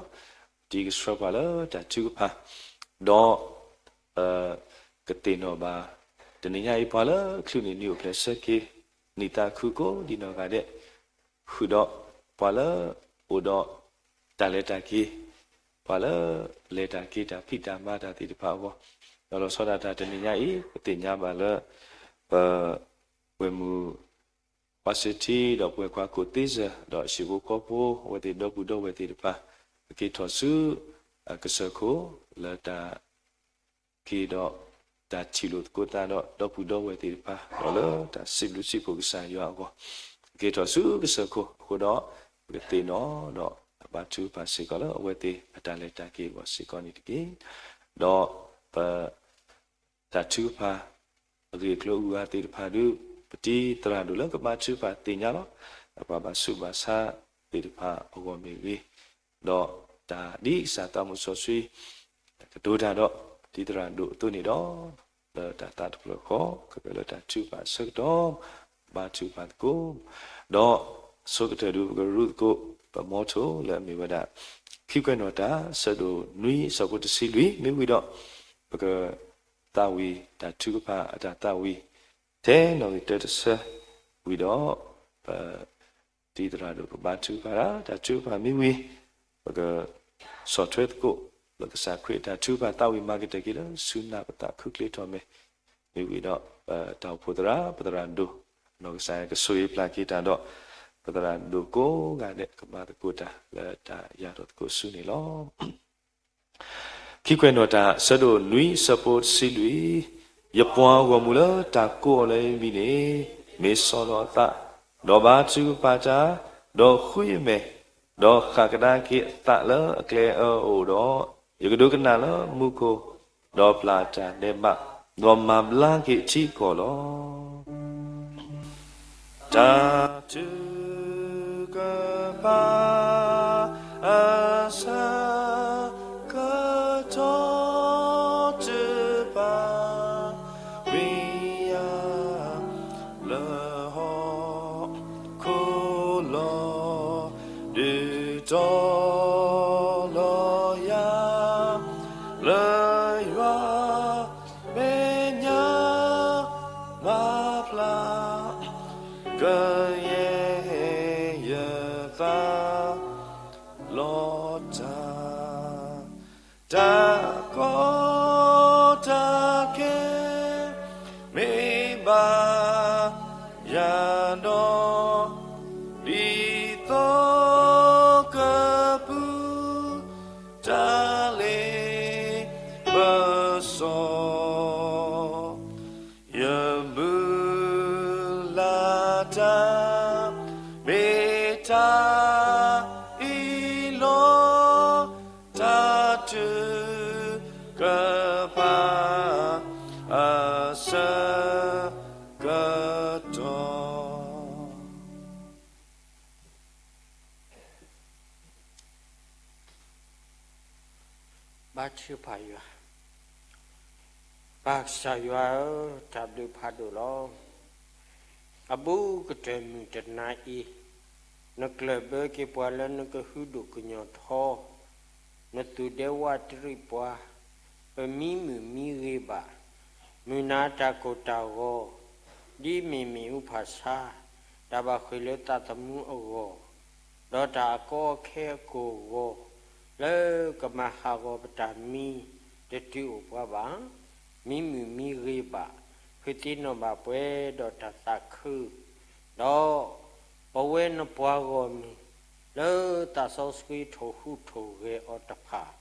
ပတံၤကဆှၢပှၤလၢတၢ်ထုကဖၣ် ဒီး ကသ့ၣ်နီၣ်ဘၣ် တနံၤညါအံၤ ပှၤလၢချုးန့ၢ်နံၣ်အိၣ်ဖျဲၣ်ဆၢက့ၤ နံၣ်သးခုကိးဒံးနီၢ်ဂၤဒဲး ဃုာ်ဒီးပှၤလၢအိၣ်ဒီးတၢ်လဲၤတၢ်က့ၤ, ပှၤလၢလဲၤတၢ်က့ၤတၢ်ဖံးတၢ်မၤတၢ်သ့ၣ်တဖၣ်အဂီၢ်, ဒီးလီၤဆီဒၣ်တၢ်တနံၤညါအံၤ ပသ့ၣ်ညါဘၣ်လၢ ပဝဲၢ်မုၢ် ပှၤစ့ထံ ဒီးပဝဲၢ်ခွါခိၣ်သ့စၢၤ ဒီးဟံၣ်ဖိဃီဖိ အဝဲသ့ၣ်ဒီပုၢ်ဒီဝဲၢ်သ့ၣ်တဖၣ် ကက့ၤထီၣ်ဆူကစၢၢ်ခိၣ် လၢတၢ်က့ၤဒီး တၢ်ထံၣ်လိာ်သကိးသးဒီး ဒီပုၢ်ဒီဝဲၢ်သ့ၣ်တဖၣ် ဒီးလၢတၢ်စံးဘျုးစံးဖှိၣ်ကစၢ်ယွၤအဂီၢ်, ကက့ၤထီၣ်ဆူကစၢၢ်ခိၣ်အဃိဒီး ပကသ့ၣ်နီၣ်ဒီး အဘါထုကဖၣ်စ့ၢ်ကီးလၢအဝဲသ့ၣ်အတၢ်လဲၤတၢ်က့ၤအဂီၢ်စ့ၢ်ကီးန့ၣ်တက့ၢ်. ဒီးပ တၢ်ထုကဖၣ် အဂ့ၢ်အကျိၤအဂၤသ့ၣ်တဖၣ်ဒုး ပတံၤသရၣ်ဒိၣ်လၢကဘါထုကဖၣ်သ့ၣ်ညါလီၤ. ပှၤဘၣ်ဆူးဘၣ်ဆါသ့ၣ်တဖၣ်အဂီၢ်မ့ၢ်ဂ့ၤ, ဒီးတၢ်ဒ်ကစၢ်သးမုၢ်စီဆှံ ကတိၤတၢ်ဒီး ပတံၤသရၣ်ဒိၣ်အသိးန့ၣ်ဒီး လၢတၢ်သးတဖျၢၣ်ဃီ ကကဲလၢတၢ်ထုကဖၣ်အဆၢကတီၢ် ဘါထုကဖၣ်သကိး, ဒီးအဆိကတၢၢ်ဒုး ပကရူၢ်သကိး ပမီထိလၢအမ့ၢ်ဝဲဒၣ် ခံကွဲးနီၣ်တၢ် အဆၢဒိၣ်နွံ အဆၢဖိတဆံလွံၢ် မ့ၢ်ဝံၤဒီး ပက သးဝံၣ်တၢ်ထုကဖၣ်အတၢ်သးဝံၣ် ထဲနီၣ်ဂံၢ်တၢတဆၢဝံၤဒီး ပတံၤသရၣ်ဒိၣ်ကဘါထုကဖၣ်တၢ် တၢ်ထုကဖၣ်မ့ၢ်ဝံၤ ပကဆီၣ်ထွဲသကိး လၢကစၢ်ခရံာ်အတၢ်ထုကဖၣ်သးဝံၣ်မၤကတၢၢ်က့ၤလၢဆူနၢ်ပသးခုချ့ထီၣ်မဲာ်, မ့ၢ်ဝံၤဒီး ပတၢ်အိၣ်ဖှိၣ်သရၣ် ပသရၣ်ဒိၣ် နီၢ်ကစၢ်ယွၤကဆိၣ်ဂ့ၤပျၢ်က့ၤတၢ်ဒီး ပသရၣ်ဒိၣ်ကိးဂၤဒဲး ကမၤသကိးတၢ်လၢတၢ်ယၢ်ထီၣ်သကိးဆူန့ၣ်လီၤ. ခံကွဲးနီၣ်တၢ် ဆၢဒိၣ်နွံ ဆၢဖိတဆံလွံၢ်, ယပှၤဂီၢ်မုၢ်လၢတၢ်ကိးအီၤလၢယမံၤန့ၣ် မ့ၢ်ဆီၣ်လီၤအသး, ဒီးဘါထုကဖၣ်တၢ်, ဒီးဃုယမဲာ်, ဒီးဃၣ်ကဒါက့ၤအသးလၢအကျဲအၢအအိၣ်ဒီး, ယကဒိကနၣ်လၢမူခိၣ်, ဒီးပျၢ်တၢ်ဒဲးဘး, ဒီးမၤဘျါက့ၤထံကီၢ်လီၤ. တၢ်ထုကဖၣ်အဆၢကတီၢ်တဖၣ် ဝံယၢ လၢဟီၣ်ခိၣ်လီၤ ဒုးတီလီၤယၤ လၢယွၤမဲာ်ညါ မၤဖျါ ကယဲၢ်ယသး လီၤတၢ် တၢ်ကီတၢ်ခဲ မ့ၢ်ဘၣ်ယၤဒီး ဒ်သိကပူၤ တၢ်လ့ပစီ ယမုၢ်လၢ်တၢ် မ့ၢ်တၢ်အံၤလီၤ. တၢ်ထုကဖၣ် အဆၢကတီၢ် ဘါထုကဖၣ်ယွၤ, ပၢ်ကစၢ်ယွၤဧၢ, တၢ်ဘျုးဖးဒိၣ်လီၤ. အဘူးကတၢၢ်မုၢ်တနၤအံၤ, နကျၢၢ်ဘၢက့ၤပှၤလၢနကဟုဒိၣ်ကညီၤထီ, နသူၣ်ဒဲဝၣ်တရံးပှၤ, ပမံမုာ်မံဂ့ၤဘၣ်, မုၢ်နၤတၢ်ကိၢ်တၢ်ဂီၤ, ဒ်မ့ၢ်မ့ၣ်အူဖၣ်ဆါ, တၢ်ဘၣ်ဃ့ၢ်လၢသးသမူအဂီၢ်, ဒီးတၢ်အကီအခဲအကိၢ်အဂီၤ, လၢကမၤဟးဂီၤပတၢ်မံ တတုၤအိၣ်ပှၤဘၣ်. မံမုာ်မံဂ့ၤဘၣ်, ဃုသ့ၣ်နီၣ်ဘၣ်ပှဲၤဒီးတၢ်သးခု, ဒီးပဝဲနပှၤဂီၢ်မုၢ် လၢသးစီဆှံထိၣ်ဟူးထိၣ်ဂဲၤအီၤတဖၣ်,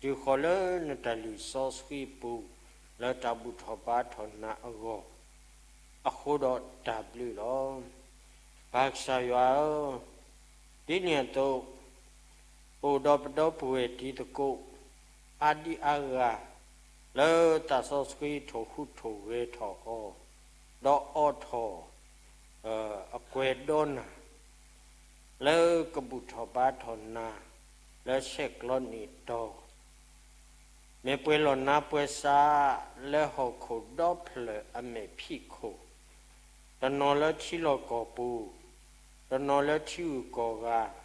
တုၤဃီၤလၢနတၢ်လုၢ်စီဆှံပူၤ လၢတၢ်ဘူၣ်ထီၣ်ဘါထီၣ်နၤအဂီၢ်, အဃိဒီးတၢ်ဘျုးလီၤ. ပၢ်ကစၢ်ယွၤဧၢ, ဒ်န့ၣ်အသိး, အိၣ်ဒီးပဒီပုၢ်ဝဲၢ်တံၤသကိး အါဒံအါဂၤ လၢသးစီဆှံထိၣ်ဟူးထိၣ်ဂဲၤထီၣ်အီၤ, ဒီးအိးထီၣ် အကွဲၤဒီနၤ လၢကဘူၣ်ထီၣ်ဘါထီၣ်နၤ လၢဆဲးကျိးန့ၢ်တီၤ, မ့ၢ်ပှဲၤလီၤနါပှဲၤစး လၢဟီၣ်ခိၣ်ဒီဖျၢၣ်အမဲာ်ဖံးခိၣ်, တနီၤလၢထံလီၢ်ကီၢ်ပူၤ, တနီၤလၢထံဂုၤကီၢ်ဂၤ,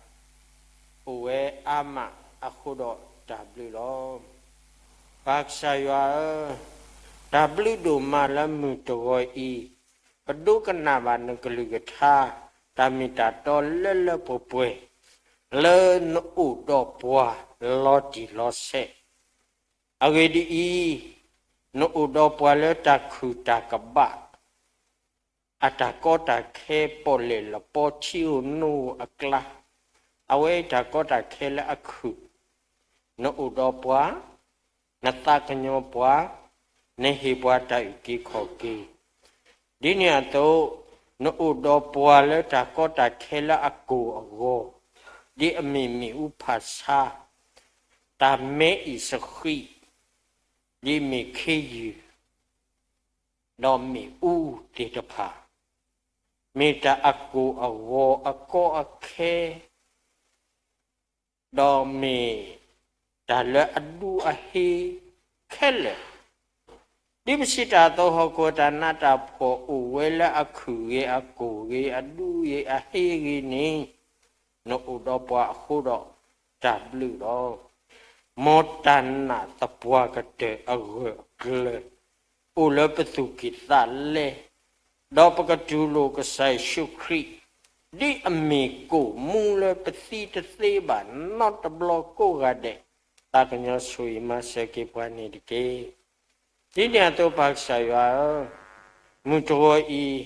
အိၣ်ဝဲအါမးအဃိဒီးတၢ်ဘျုးလီၤ. ပၢ်ကစၢ်ယွၤဧၢ, တၢ်ဘျုးဒိၣ်မးလၢမုၢ်တဂီၤအံၤ, ပဒိကနၣ်ဘၣ်နကလုၢ်ကထါ, တၢ်မ့ၢ်တၢ်တီလၢလၢပှဲၤပှဲၤ, လၢနအိၣ်ဒီးပှၤလီၤတံၢ်လီၤဆဲး, အဂ့ၢ်ဒ်အံၤ, နအိၣ်ဒီးပှၤလၢတၢ်ခုၣ်တၢ်ကဘၣ် အတၢ်ကီတၢ်ခဲ ပီၣ်လဲၣ်လပီထံဧိၤနိဧိၤအကျါ, အဝဲအံၤတၢ်ကီတၢ်ခဲလၢအခုၣ်, နအိၣ်ဒီးပှၤ, နသးကညီၤပှၤ, နဟ့ၣ်ပှၤတၢ်အုၣ်က့ၤခီၣ်က့ၤ, ဒ်န့ၣ်အသိး, နအိၣ်ဒီးပှၤလၢတၢ်ကီတၢ်ခဲလၢအကိၢ်အဂီၤ, ဒ်အမ့ၢ်မ့ၣ်အူဖၣ်ဆါ, တၢ်မဲအံၤစဃံး, ဒ်မ့ၢ်ခ့ယုၢ် ဒီးမ့ၣ်အူသ့ၣ်တဖၣ်, မ့ၢ်တၢ်အကိၢ်အဂီၤအကီအခဲ, ဒီးမ့ၢ်တၢ်လၢအဒူအဟ့ခဲလၢာ်, ဒ်ပစံးတၢ်အသိး ဟီၣ်ခိၣ်အတၢ်နးတၢ်ဖှီၣ်အိၣ်ဝဲလၢအခုၣ်ဂ့ၤအကိၢ်ဂ့ၤ အဒူဂ့ၤအဟ့ဂ့ၤန့ၣ်, နအိၣ်ဒီးပှၤအဃိဒီးတၢ်ဘျုးလီၤ. မ်တၢ်နာ်သပှၢ်ကတၢၢ်အဂၢၢ်အကျၢၤ အိၣ်လၢပသူၣ်ကံၢ်သးလဲ, ဒီးပကတူၢ်လိာ်ကစၢ်ယ့ၣ်ၡူးခရံာ်, ဒ်အမ့ၢ်ကိၣ်မူလၢပသံတသ့ဘၣ်နီတဘျီကိးဂၤဒဲး, သးကညီၤဆိၣ်ဂ့ၤမၤစၢၤက့ၤပှၤန့ၣ်တက့ၢ်. ဒ်န့ၣ်အသိးပၢ်ကစၢ်ယွၤဧၢ, မုၢ်တဂီၤအံၤ,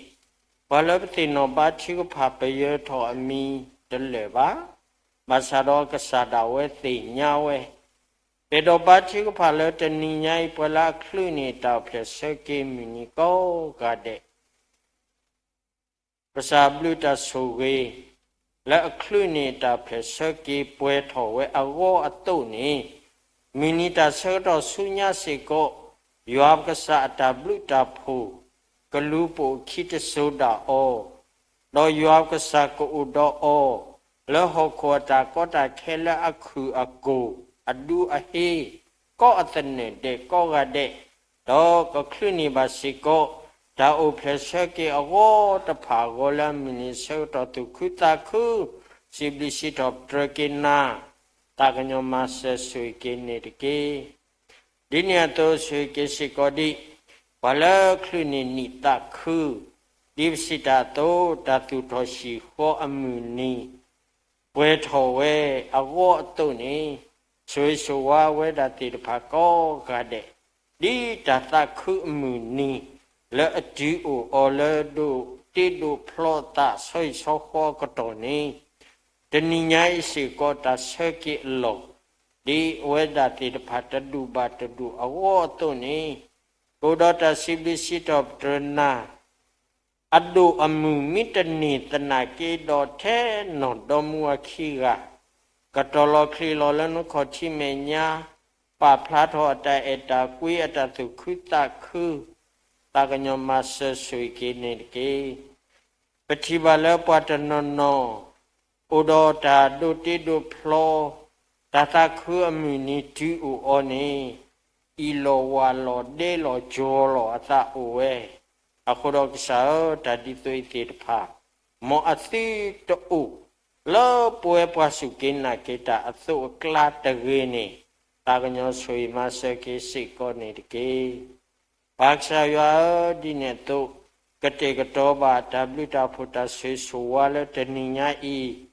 ပှၤလၢပသ့ၣ်နီၣ်ဘါထုကဖၣ်ပယၢၤထီၣ်အမံၤတလၢာ်ဘၣ်, ဘၣ်ဆၣ်ဒီးကစၢ်ဒၣ်ဝဲသ့ၣ်ညါဝဲ, ပအဲၣ်ဒိးဘါထုကဖၣ်လၢတနံၤညါအံၤ ပှၤလၢအချုးန့ၢ်တၢ်အိၣ်ဖျဲၣ်ဆၢက့ၤမုၢ်နံၤကိးဂၤဒဲး ကစၢ်ဘျုးတၢ်ဆိၣ်ဂ့ၤ လၢအချုးန့ၢ်တၢ်အိၣ်ဖျဲၣ်ဆၢက့ၤပှဲၤထီၣ်ဝဲအဂီၢ်အသိးန့ၣ်, မုၢ်နံၤတၢ်ဆၢကတီၢ်ဆူညါစ့ၢ်ကီး, ယွၤပကစၢ်အတၢ်ဘျုးတၢ်ဖှိၣ် ကလူၤပိာ်အခံတစိၤဒၣ်အီၤ, ဒီးယွၤပကစၢ်ကအိၣ်ဒီးအီၤ လၢဟီၣ်ခိၣ်အတၢ်ကီတၢ်ခဲလၢအခုၣ်အကိၢ် အဒူအဟ့ၣ် ကိးအသနၢၣ်ဒဲးကိးဂၤဒဲး, ဒီးကချုးန့ၢ်ဘၣ်စ့ၢ်ကီး တၢ်အိၣ်ဖျဲၣ်ဆၢက့ၤအဂီၢ်တဖၣ်အဂီၢ်လၢအမုၢ်နံၤဆၢကတီၢ်သူၣ်ခုသးခု, စံးဘျုးစံးထီၣ်ပတြၢၤက့ၤနၤ, သးကညီၤမၤစၢၤဆိၣ်ဂ့ၤက့ၤန့ၣ်တက့ၢ်. ဒ်န့ၣ်အသိးဆိၣ်ဂ့ၤက့ၤစ့ၢ်ကီးဒံး, ပှၤလၢချုးန့ၢ်နံၣ်သးခု, ဒ်ပစံးတၢ်အသိး တၢ်သူၣ်ထီၣ်ဟံၣ်ဃီအမုၢ်နံၤ ပှဲၤထီၣ်ဝဲအဂီၢ်အသိးန့ၣ်, ဆိၣ်ဂ့ၤဆိၣ်ဝါဝဲဒၣ်သ့ၣ်တဖၣ်ကိးဂၤဒဲး, ဒ်တၢ်သးခုအမုၢ်နံၤ လၢအတုၤအိၣ်အီၤလၢဒိးတ့ဒိးဖျီအသးဆီဟံၣ်ဆီဃီအကတီၢ်န့ၣ်, တနံၤညါအံၤစ့ၢ်ကီးတၢ်ဆၢက့ၤအလီၢ်, ဒ်ဝဲဒၣ်သ့ၣ်တဖၣ်တဒူၣ်ဘၣ်တဒူၣ်အဂီၢ်အသိးန့ၣ်, ကအိၣ်ဒီးတၢ်စံးဘျုးစံးထီၣ်ပတြၢၤနၤ အဒိၣ်အမုၢ်မ့ၢ်တန့ၢ်သနာ်က့ဒီးထဲနီၢ်ဒီမါဝၤခံဂၤ, ကတီၤလီၤချ့လီၤလၢနခီၣ်ထံးမဲာ်ညါ, ပာ်ဖျါထီၣ်အတၢ်အဲၣ်တၢ်ကွံအတၢ်သူၣ်ခုသးခု, သးကညီၤမၤစၢၤဆိၣ်ဂ့ၤက့ၤန့ၣ်တက့ၢ်. ပထံၣ်ဘၣ်လၢပှၤတနီၤနီၤ အိၣ်ဒီးတၢ်ဒိးတ့ဒိးဖျီ, တၢ်သးခုအမုၢ်နံၤတုၤအိၣ်အီၤန့ၣ်, အံၣ်လီၤဝၢ်လီၤဒဲလီၤကၠီၤလီၤအသးအိၣ်ဝဲ, အဃိဒီးကစၢ်ဧၢ, တၢ်ဒ်သိးအံၤသ့ၣ်တဖၣ်, မ်အသုတအိၣ်လၢပဝဲပှၤစူၢ်က့ၤနာ်က့ၤတၢ်အသိးအကျါတဂ့ၤန့ၣ်, သးကညီၤဆိၣ်ဂ့ၤမၤစၢၤက့ၤစ့ၢ်ကီးန့ၣ်တက့ၢ်. ပၢ်ကစၢ်ယွၤဧၢ, ဒ်န့ၣ်အသိး, ကတဲာ်ကတီၤဘၣ်တၢ်ဘျုးတၢ်ဖှိၣ်တၢ်ဆိၣ်ဂ့ၤဆိၣ်ဝါလၢတနံၤညါအံၤ,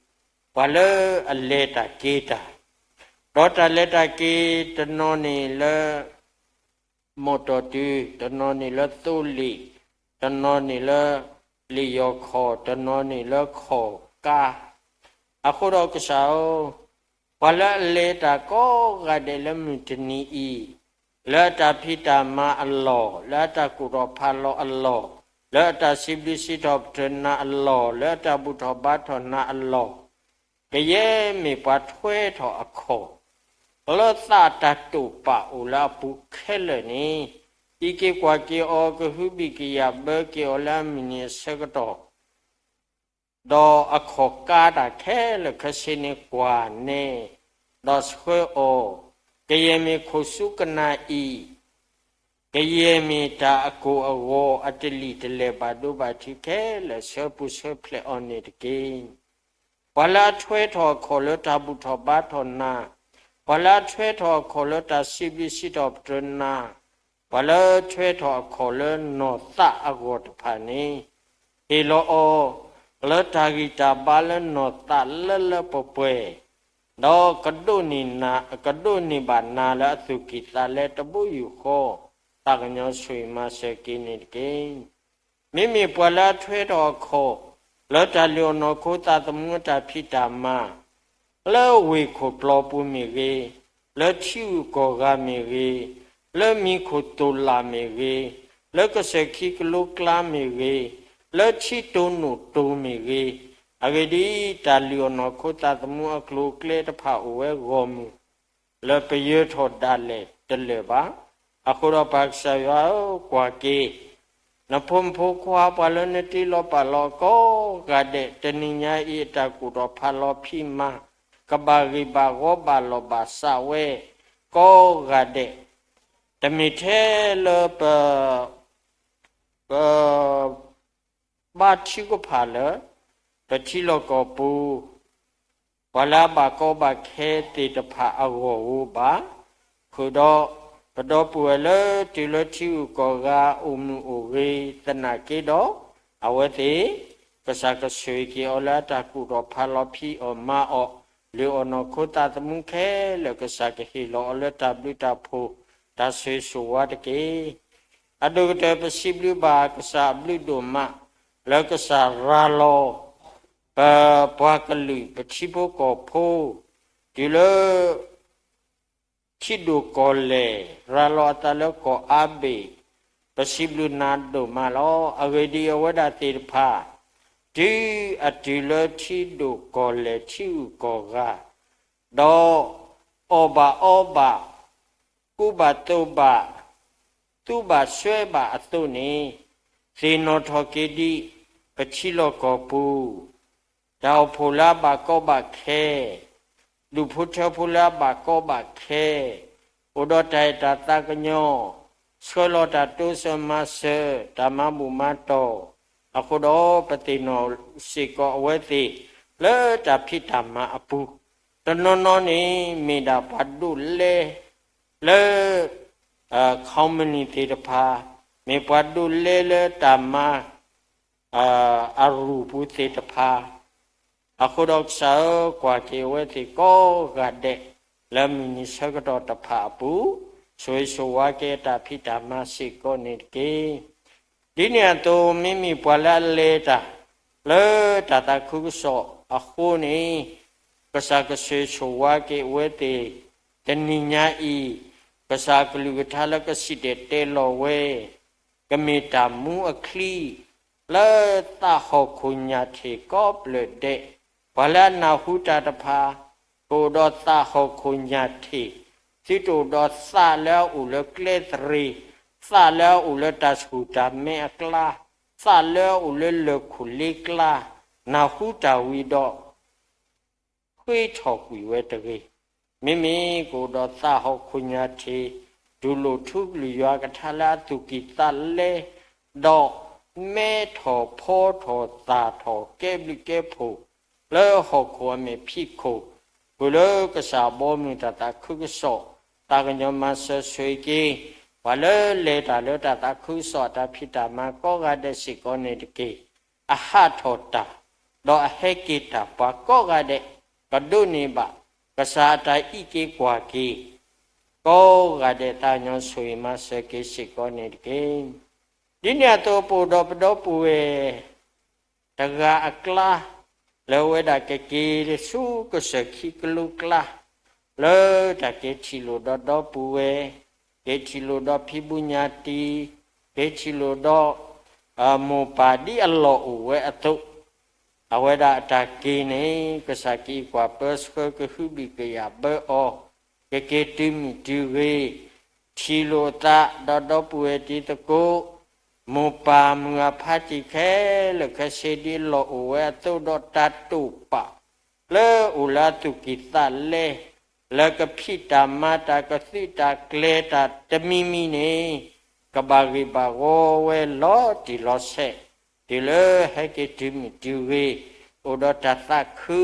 ပှၤလၢအလဲၤတၢ်က့ၤတၢ်, ဒီးတၢ်လဲၤတၢ်က့ၤတနီၤန့ၣ်လၢ မီၢ်တီၢ်တုၤ, တနီၤန့ၣ်လၢသိလ့ၣ်, တနီၤန့ၣ်လၢလ့ၣ်ယီၤခီၣ်, တနီၤန့ၣ်လၢခီၣ်ကါ, အဃိဒီးကစၢ်ဧၢ, ပှၤလၢအလဲၤတၢ်ကိးဂၤဒဲးလၢမုၢ်တနံၤအံၤ, လၢအတၢ်ဖံးတၢ်မၤအလီၢ်, လၢအတၢ်ကူၣ်ထီၣ်ဖးလီၤအလီၢ်, လၢအတၢ်စံးဘျုးစံးထီၣ်ပတြၢၤနၤအလီၢ်, လၢအတၢ်ဘူၣ်ထီၣ်ဘါထီၣ်နၤအလီၢ်, ကယဲၢ်မ့ၢ်ပှၤထွဲထီၣ်အခီၣ်, လၢသးတၢ်တိာ်ပာ်အိၣ်လၢအပူၤခဲလၢာ်န့ၣ်, အံးက့ၤကွၢ်က့ၤအီၤ, ကဟုဘံၣ်ကယာ်ဘၢက့ၤအီၤလၢအမုၢ်နံၤအဆၢကတီၢ်, ဒီးအခီၣ်ကါတၢ်ခဲလၢာ်ခဲဆ့န့ၣ်ကွၢ်နဲ, ဒီးဆှၢအီၤ, ကယဲၢ်မ့ၢ်ခိၣ်စူကနၣ်အံၤ, ကယဲၢ်မ့ၢ်တၢ်အကိၢ်အဂီၤအတလံာ်တလဲၢ်ဘၣ်ဒိဘၣ်ထံးခဲလၢာ် ဆှၢပူၤဆှၢဖျဲးအီၤန့ၣ်တက့ၢ်. ပှၤလၢအထွဲထီၣ်အခီၣ်လၢတၢ်ဘူၣ်ထီၣ်ဘါထီၣ်နၤ, ပှၤလၢအထွဲထီၣ်အခီၣ်လၢတၢ်စံးဘျုးစံးထီၣ်ပတြၢၤနၤ, ပှၤလၢထွဲထီၣ်အခီၣ်လၢနီၢ်သးအဂီၢ်တဖၣ်န့ၣ်, ဟ့ၣ်လီၤအီၤ လၢတၢ်ဂံၢ်တၢ်ဘါလၢနီၢ်သးလၢလၢပှဲၤပှဲၤ, ဒီးကဒိးန့ၢ်နၤ, ကဒိးန့ၢ်ဘၣ်နၤလၢအသူၣ်ကံၢ်သးလဲတဘိယူၢ်ဃီ, သးကညီၤဆိၣ်ဂ့ၤမၤစၢၤက့ၤန့ၣ်တက့ၢ်. မ့မ့ၢ်ပှၤလၢအထွဲထီၣ်အခီၣ်, လၢတၢ်လုၢ်အီၣ်နီၢ်ခိသးသမူအတၢ်ဖံးတၢ်မၤ, လၢဝ့ၢ်ခိၣ်ပျီပူၤမ့ၢ်ဂ့ၤ, လၢထံဂုၤကီၢ်ဂၤမ့ၢ်ဂ့ၤ, လၢမံၤခိၣ်တိၤလၣ်မ့ၢ်ဂ့ၤ, လၢကစၢၢ်ခံကလိကျါမ့ၢ်ဂ့ၤ, လၢထံတိၤနိၣ်တိၤမ့ၢ်ဂ့ၤ, အဂ့ၢ်ဒ်အံၤ, တၢ်လုၢ်အီၣ်နီၢ်ခိသးသမူအကျိၤအကျဲတဖၣ်အိၣ်ဝဲဂီၢ်မုၢ် လၢပယၢၤထီၣ်ဒၣ်လဲာ်တလၢာ်ဘၣ်. အဃိဒီးပၢ်ကစၢ်ယွၤဧၢ, ကွၢ်က့ၤ နဖိမုၣ်ဖိခွါပှၤလၢနတ့လီၤပာ်လီၤကိးဂၤဒဲး, တနံၤညါအံၤအတၢ်ကူၣ်ထီၣ်ဖးလီၤဖံးမၤ, ကဘၣ်ဂံၢ်ဘၣ်ဂီဘၣ်လီၤဘၣ်စးဝဲကိးဂၤဒဲး, တမ့ၢ်ထဲလၢပ ပ ဘါထုကဖၣ်လၢ ပထံလီၢ်ကီၢ်ပူၤ ပှၤလၢအဘၣ်ကီဘၣ်ခဲသ့ၣ်တဖၣ်အဂီၢ်ဧိၤဘၣ်, ဃုာ်ဒီး ပဒီပုၢ်ဝဲၢ်လၢတုၤလၢထံဂုၤကီၢ်ဂၤ အိၣ်မုာ်အိၣ်ဂ့ၤသနာ်က့ဒီး, အဝဲသ့ၣ် ကစၢ်ကဆိၣ်ဂ့ၤက့ၤအီၤလၢအတၢ်ကူၣ်ထီၣ်ဖးလီၤဖံးအီၣ်မၤအီၣ် လုၢ်အီၣ်နီၢ်ခိသးသမူခဲလၢာ် ကစၢ်ကဟ့ၣ်လီၤအီၤလၢတၢ်ဘျုးတၢ်ဖှိၣ် တၢ်ဆိၣ်ဂ့ၤဆိၣ်ဝါတက့ၢ်. အဒိၣ်ကတၢၢ် ပစံးဘျုးဘၣ်ကစၢ်အဘျုးဒိၣ်မး လၢကစၢ်ရၤလီၤ ပပှၤကလုာ် ပထံဖိကီၢ်ဖိ တုၤလၢ ထံဒိၣ်ကီၢ်လဲၢ် ရၤလီၤအသးလၢကီၢ်အါဘ့ၣ်, ပစံးဘျုးနၤဒိၣ်မးလီၤ. အဂ့ၢ်ဒ်အံၤ, အဝဲဒၣ်သ့ၣ်တဖၣ် တုၤအတုၤလၢထံဒိၣ်ကီၢ်လဲၢ် ထံဂုၤကီၢ်ဂၤ, ဒီးအီၣ်ဘၣ်အီဘၣ်, ကူဘၣ်သိးဘၣ်, သူဘၣ်စွဲဘၣ်အသိးန့ၣ်, သ့ၣ်နီၣ်ထီၣ်က့ၤဒံး ပထံလီၢ်ကီၢ်ပူၤ တၢ်အိၣ်ဖှိၣ်လၢအဘၣ်ကီဘၣ်ခဲ, ဒူၣ်ဖိထၢဖိလၢအဘၣ်ကီဘၣ်ခဲ, အိၣ်ဒီးတၢ်အဲၣ်တၢ်သးကညီၤ, ဆှၢလီၤတၢ်တိစၢၤမၤစၢၤ, တၢ်မၤဘူၣ်မၤတီၢ်, အဃိဒီးပသ့ၣ်နီၣ်စ့ၢ်ကီးအဝဲသ့ၣ် လၢတၢ်ဖံးတၢ်မၤအပူၤ, တနီၤနီၤန့ၣ် မ့ၢ်ဒၣ်ပှၤဒိးလဲ လၢ company သ့ၣ်တဖၣ်, မ့ၢ်ပှၤဒိးလဲလၢတၢ်မၤ အရူၢ်ပူၤသ့ၣ်တဖၣ်, အဃိဒီးကစၢ်ဧၢ, ကွၢ်က့ၤအဝဲသ့ၣ်ကိးဂၤဒဲး လၢမုၢ်နံၤဆၢကတီၢ်တဖၣ်အပူၤ, ဆိၣ်ဂ့ၤဆိၣ်ဝါက့ၤအတၢ်ဖံးတၢ်မၤစ့ၢ်ကီးန့ၣ်တက့ၢ်. ဒ်န့ၣ်အသိး မ့မ့ၢ်ပှၤလၢအလဲၤတၢ် လၢတၢ်သးခုကစီၣ်အဃိန့ၣ်, ကစၢ်ကဆိၣ်ဂ့ၤဆိၣ်ဝါက့ၤအဝဲသ့ၣ် တနံၤညါအံၤ, ကစၢ်အကလုၢ်ကထါလၢကစံၣ်တဲၤတဲလီၤဝဲ ကမ့ၢ်တၢ်မူအချံ လၢသးဟီၣ်ခိၣ်ညၣ်ထံးကိးဖျၢၣ်ဒဲး, ပှၤလၢအနၢ်ဟူတၢ်တဖၣ် ကအိၣ်ဒီးသးဟီၣ်ခိၣ်ညၣ်ထံး, သုတအိၣ်ဒီးသးလၢအအိၣ်လၢကျဲသရ့ၤ, သးလၢအအိၣ်လၢတၢ်ဆူၣ်တၢ်မဲအကျါ, သးလၢအအိၣ်လၢလၢၢ်ခိၣ်လ့ကျါ, နၢ်ဟူတၢ်ဝံၤဒီး ဃ့ထီၣ်ကွံာ်ဝဲတဂ့ၤ. မ့မ့ၢ်ကအိၣ်ဒီးသးဟီၣ်ခိၣ်ညၣ်ထံး, တူၢ်လိာ်ထူကလုၢ်ယွၤကထါလၢအသူၣ်ကံၢ်သးလဲ, ဒီးမဲထီၣ်ဖီထီၣ်သၣ်ထီၣ်ကဲဘျုးကဲဖှိၣ် လၢဟီၣ်ခိၣ်အမဲာ်ဖံးခိၣ်, ဃုာ်လၢကစၢ်ဘီမုၢ်တၢ်သးခုကစီၣ်, သးကညီၤမၤစၢၤဆိၣ်ဂ့ၤက့ၤ ပှၤလၢလဲၤတၢ်လၢတၢ်သးခုကစီၣ်အတၢ်ဖံးတၢ်မၤကိးဂၤဒဲးစ့ၢ်ကီးန့ၣ်တက့ၢ်. အဟးထီၣ်တၢ်, ဒီးအဟဲက့ၤတၢ်ပှၤကိးဂၤဒဲး, ကဒိးန့ၢ်ဘၣ် ကစၢ်အတၢ်အံးက့ၤကွၢ်က့ၤ ကိးဂၤဒဲးသးကညီၤဆိၣ်ဂ့ၤမၤစၢၤက့ၤစ့ၢ်ကီးန့ၣ်တက့ၢ်. ဒ်န့ၣ်အသိး ပအိၣ်ဒီးပဒီပုၢ်ဝဲၢ် တဂၤအကျါ, လၢအဝဲဒၣ်ကက့ၤဆူကစၢၢ်ခံကလိကျါ, လၢတၢ်က့ၤထံၣ်လိာ်ဒီးဒီပုၢ်ဝဲၢ်, က့ၤထံၣ်လိာ်ဒီးဖံးဘူးညၣ်တံၢ်, က့ၤထံၣ်လိာ်ဒီး မိၢ်ပၢ်ဒ်အလီၢ်အိၣ်ဝဲအသိး, အဝဲဒၣ်အတၢ်က့ၤန့ၣ် ကစၢ်ကအံးကွၢ်ပၢဆှၢကဟုဘံၣ်ကယာ်ဘၢအီၤ, ကက့ၤတုၤမုၢ်တုၤဂ့ၤ, ထံၣ်လိာ်အသးဒီးဒီပုၢ်ဝဲၢ်တံၤသကိး, မိၢ်ပၢ်မုၢ်အဖါတံၢ်ခဲလၢာ်ခဲဆ့ဒ်အလီၢ်အိၣ်ဝဲအသိးဒီးတၢ်တိာ်ပာ် လၢအိၣ်လၢအသူၣ်ကံၢ်သးလဲ, လၢကဖံးတၢ်မၤတၢ်ကသုးတၢ်ကျဲၤတၢ်တမံၤမံၤန့ၣ်, ကဘၣ်ဂ့ၤဘၣ်ဂီၤဝဲလီၤတံၢ်လီၤဆဲး, တုၤလၢဟဲက့ၤတုၤမုၢ်တုၤဂ့ၤ, အိၣ်ဒီးတၢ်သးခု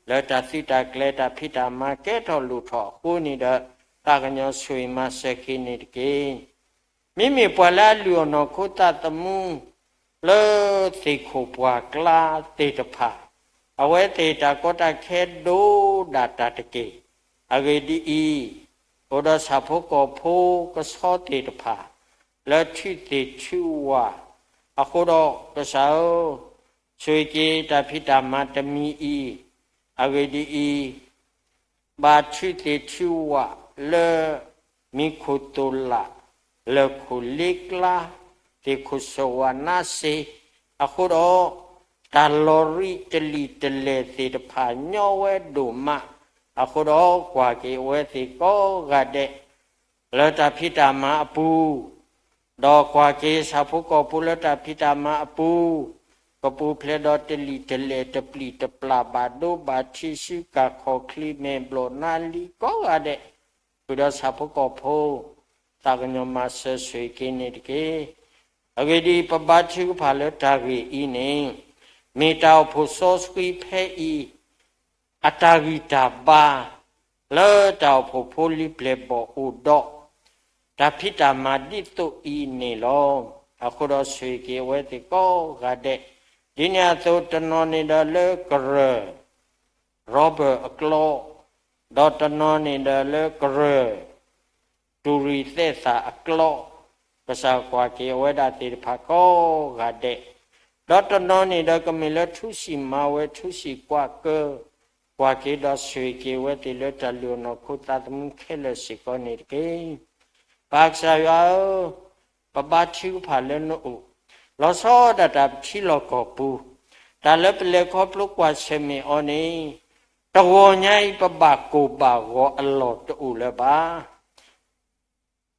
လၢတၢ်သုးတၢ်ကျဲၤတၢ်ဖံးတၢ်မၤကဲထီၣ်လိၣ်ထီၣ်အဃိန့ၣ်ဒီး, သးကညီၤဆိၣ်ဂ့ၤမၤစၢၤက့ၤန့ၣ်တက့ၢ်. မ့မ့ၢ်ပှၤလၢအလုၢ်အီၣ်နီၢ်ခိသးသမူ လၢသ့ၣ်ခိၣ်ပှၢ်ကျါသ့ၣ်တဖၣ်, အဝဲသ့ၣ်တၢ်ကီတၢ်ခဲဒိၣ်ဒၣ်တၢ်တက့ၢ်. အဂ့ၢ်ဒ်အံၤ, အိၣ်ဒီးဆၣ်ဖိကီၢ်ဖိကဆီသ့ၣ်တဖၣ် လၢထုးသ့ၣ်ထုးဝၣ်, အဃိဒီးကစၢ်ဧၢ, ဆိၣ်ဂ့ၤက့ၤတၢ်ဖံးတၢ်မၤတမံၤအံၤ, အဂ့ၢ်ဒ်အံၤ, ဘၣ်ထုးသ့ၣ်ထုးဝၣ်လၢ မံၤခိၣ်သိၣ်လး, လၢၢ်ခိၣ်လ့ကျါ, သ့ၣ်ခိၣ်စီၤဝါနါစ့, အဃိဒီး တၢ်လီၤရံတလံာ်တလဲၢ်သ့ၣ်တဖၣ်ညီဝဲဒိၣ်မး, အဃိဒီးကွၢ်က့ၤအဝဲသ့ၣ်ကိးဂၤဒဲး လၢတၢ်ဖံးတၢ်မၤအပူၤ, ဒီးကွၢ်က့ၤဆၣ်ဖိကီၢ်ဖိလၢတၢ်ဖံးတၢ်မၤအပူၤ, ကပူၤဖျဲးဒီးတလံာ်တလဲၢ်တပျံၤတပျၢ်ဘၣ်ဒိဘၣ်ထံးဆူကၢ်ခီၣ်ချံမဲာ်ဘျီၣ်နါလံကိးဂၤဒဲး, ဃုာ်ဒီးဆၣ်ဖိကီၢ်ဖိ သးကညီၤမၤစၢၤဆိၣ်ဂ့ၤက့ၤန့ၣ်တက့ၢ်. အဂ့ၢ်ဒ်အံၤ, ပဘါထုကဖၣ်လၢတၢ်ဂ့ၢ်အံၤန့ၣ်, မ့ၢ်တၢ်အိၣ်ဖှိၣ်စီဆှံဖဲအံၤ အတၢ်ဂံၢ်တၢ်ဘါ လၢတၢ်အိၣ်ဖှိၣ်ဖိလံၤပျဲၢ်ဘီၣ်အိၣ်ဒီး တၢ်ဖံးတၢ်မၤဒ်သိးအံၤန့ၣ်လီၤ. အဃိဒီးဆိၣ်ဂ့ၤက့ၤအဝဲသ့ၣ်ကိးဂၤဒဲး, ဒ်န့ၣ်အသိးတနီၤန့ၣ်ဒီးလၢကရၢၢ် robber အကျိာ်, ဒီးတနီၤန့ၣ်ဒီးလၢကရၢၢ် တူၢ်ရံၣ်သဲးသၣ်အကျိာ်, ကစၢ်ကွၢ်က့ၤအဝဲဒၣ်သ့ၣ်တဖၣ်ကိးဂၤဒဲး, ဒီးတနီၤန့ၣ်ဒီးကမ့ၢ်လၢထူစံၣ်မၤဝဲ ထူစံၣ်ကွၢ်ကၢ, ကွၢ်က့ၤဒီးဆိၣ်ဂ့ၤက့ၤဝဲသ့ၣ်လၢတၢ်လုၢ်အီၣ်နီၢ်ခိသးသမူခဲလၢာ်စ့ၢ်ကီးန့ၣ်တက့ၢ်. ပၢ်ကစၢ်ယွၤဧၢ, ပဘါထုကဖၣ်လၢနအိၣ်, လီၤဆီဒၣ်တၢ်ပထံလီၢ်ကီၢ်ပူၤ, တၢ်လၢပလဲၤခီဖျိကွၢ်ဆၢၣ်မဲာ်အီၤန့ၣ်, တဂီၤညါအံၤ ပဘၣ်ကိၢ်ဘၣ်ဂီၤအလီၢ်တအိၣ်လၢၤဘၣ်.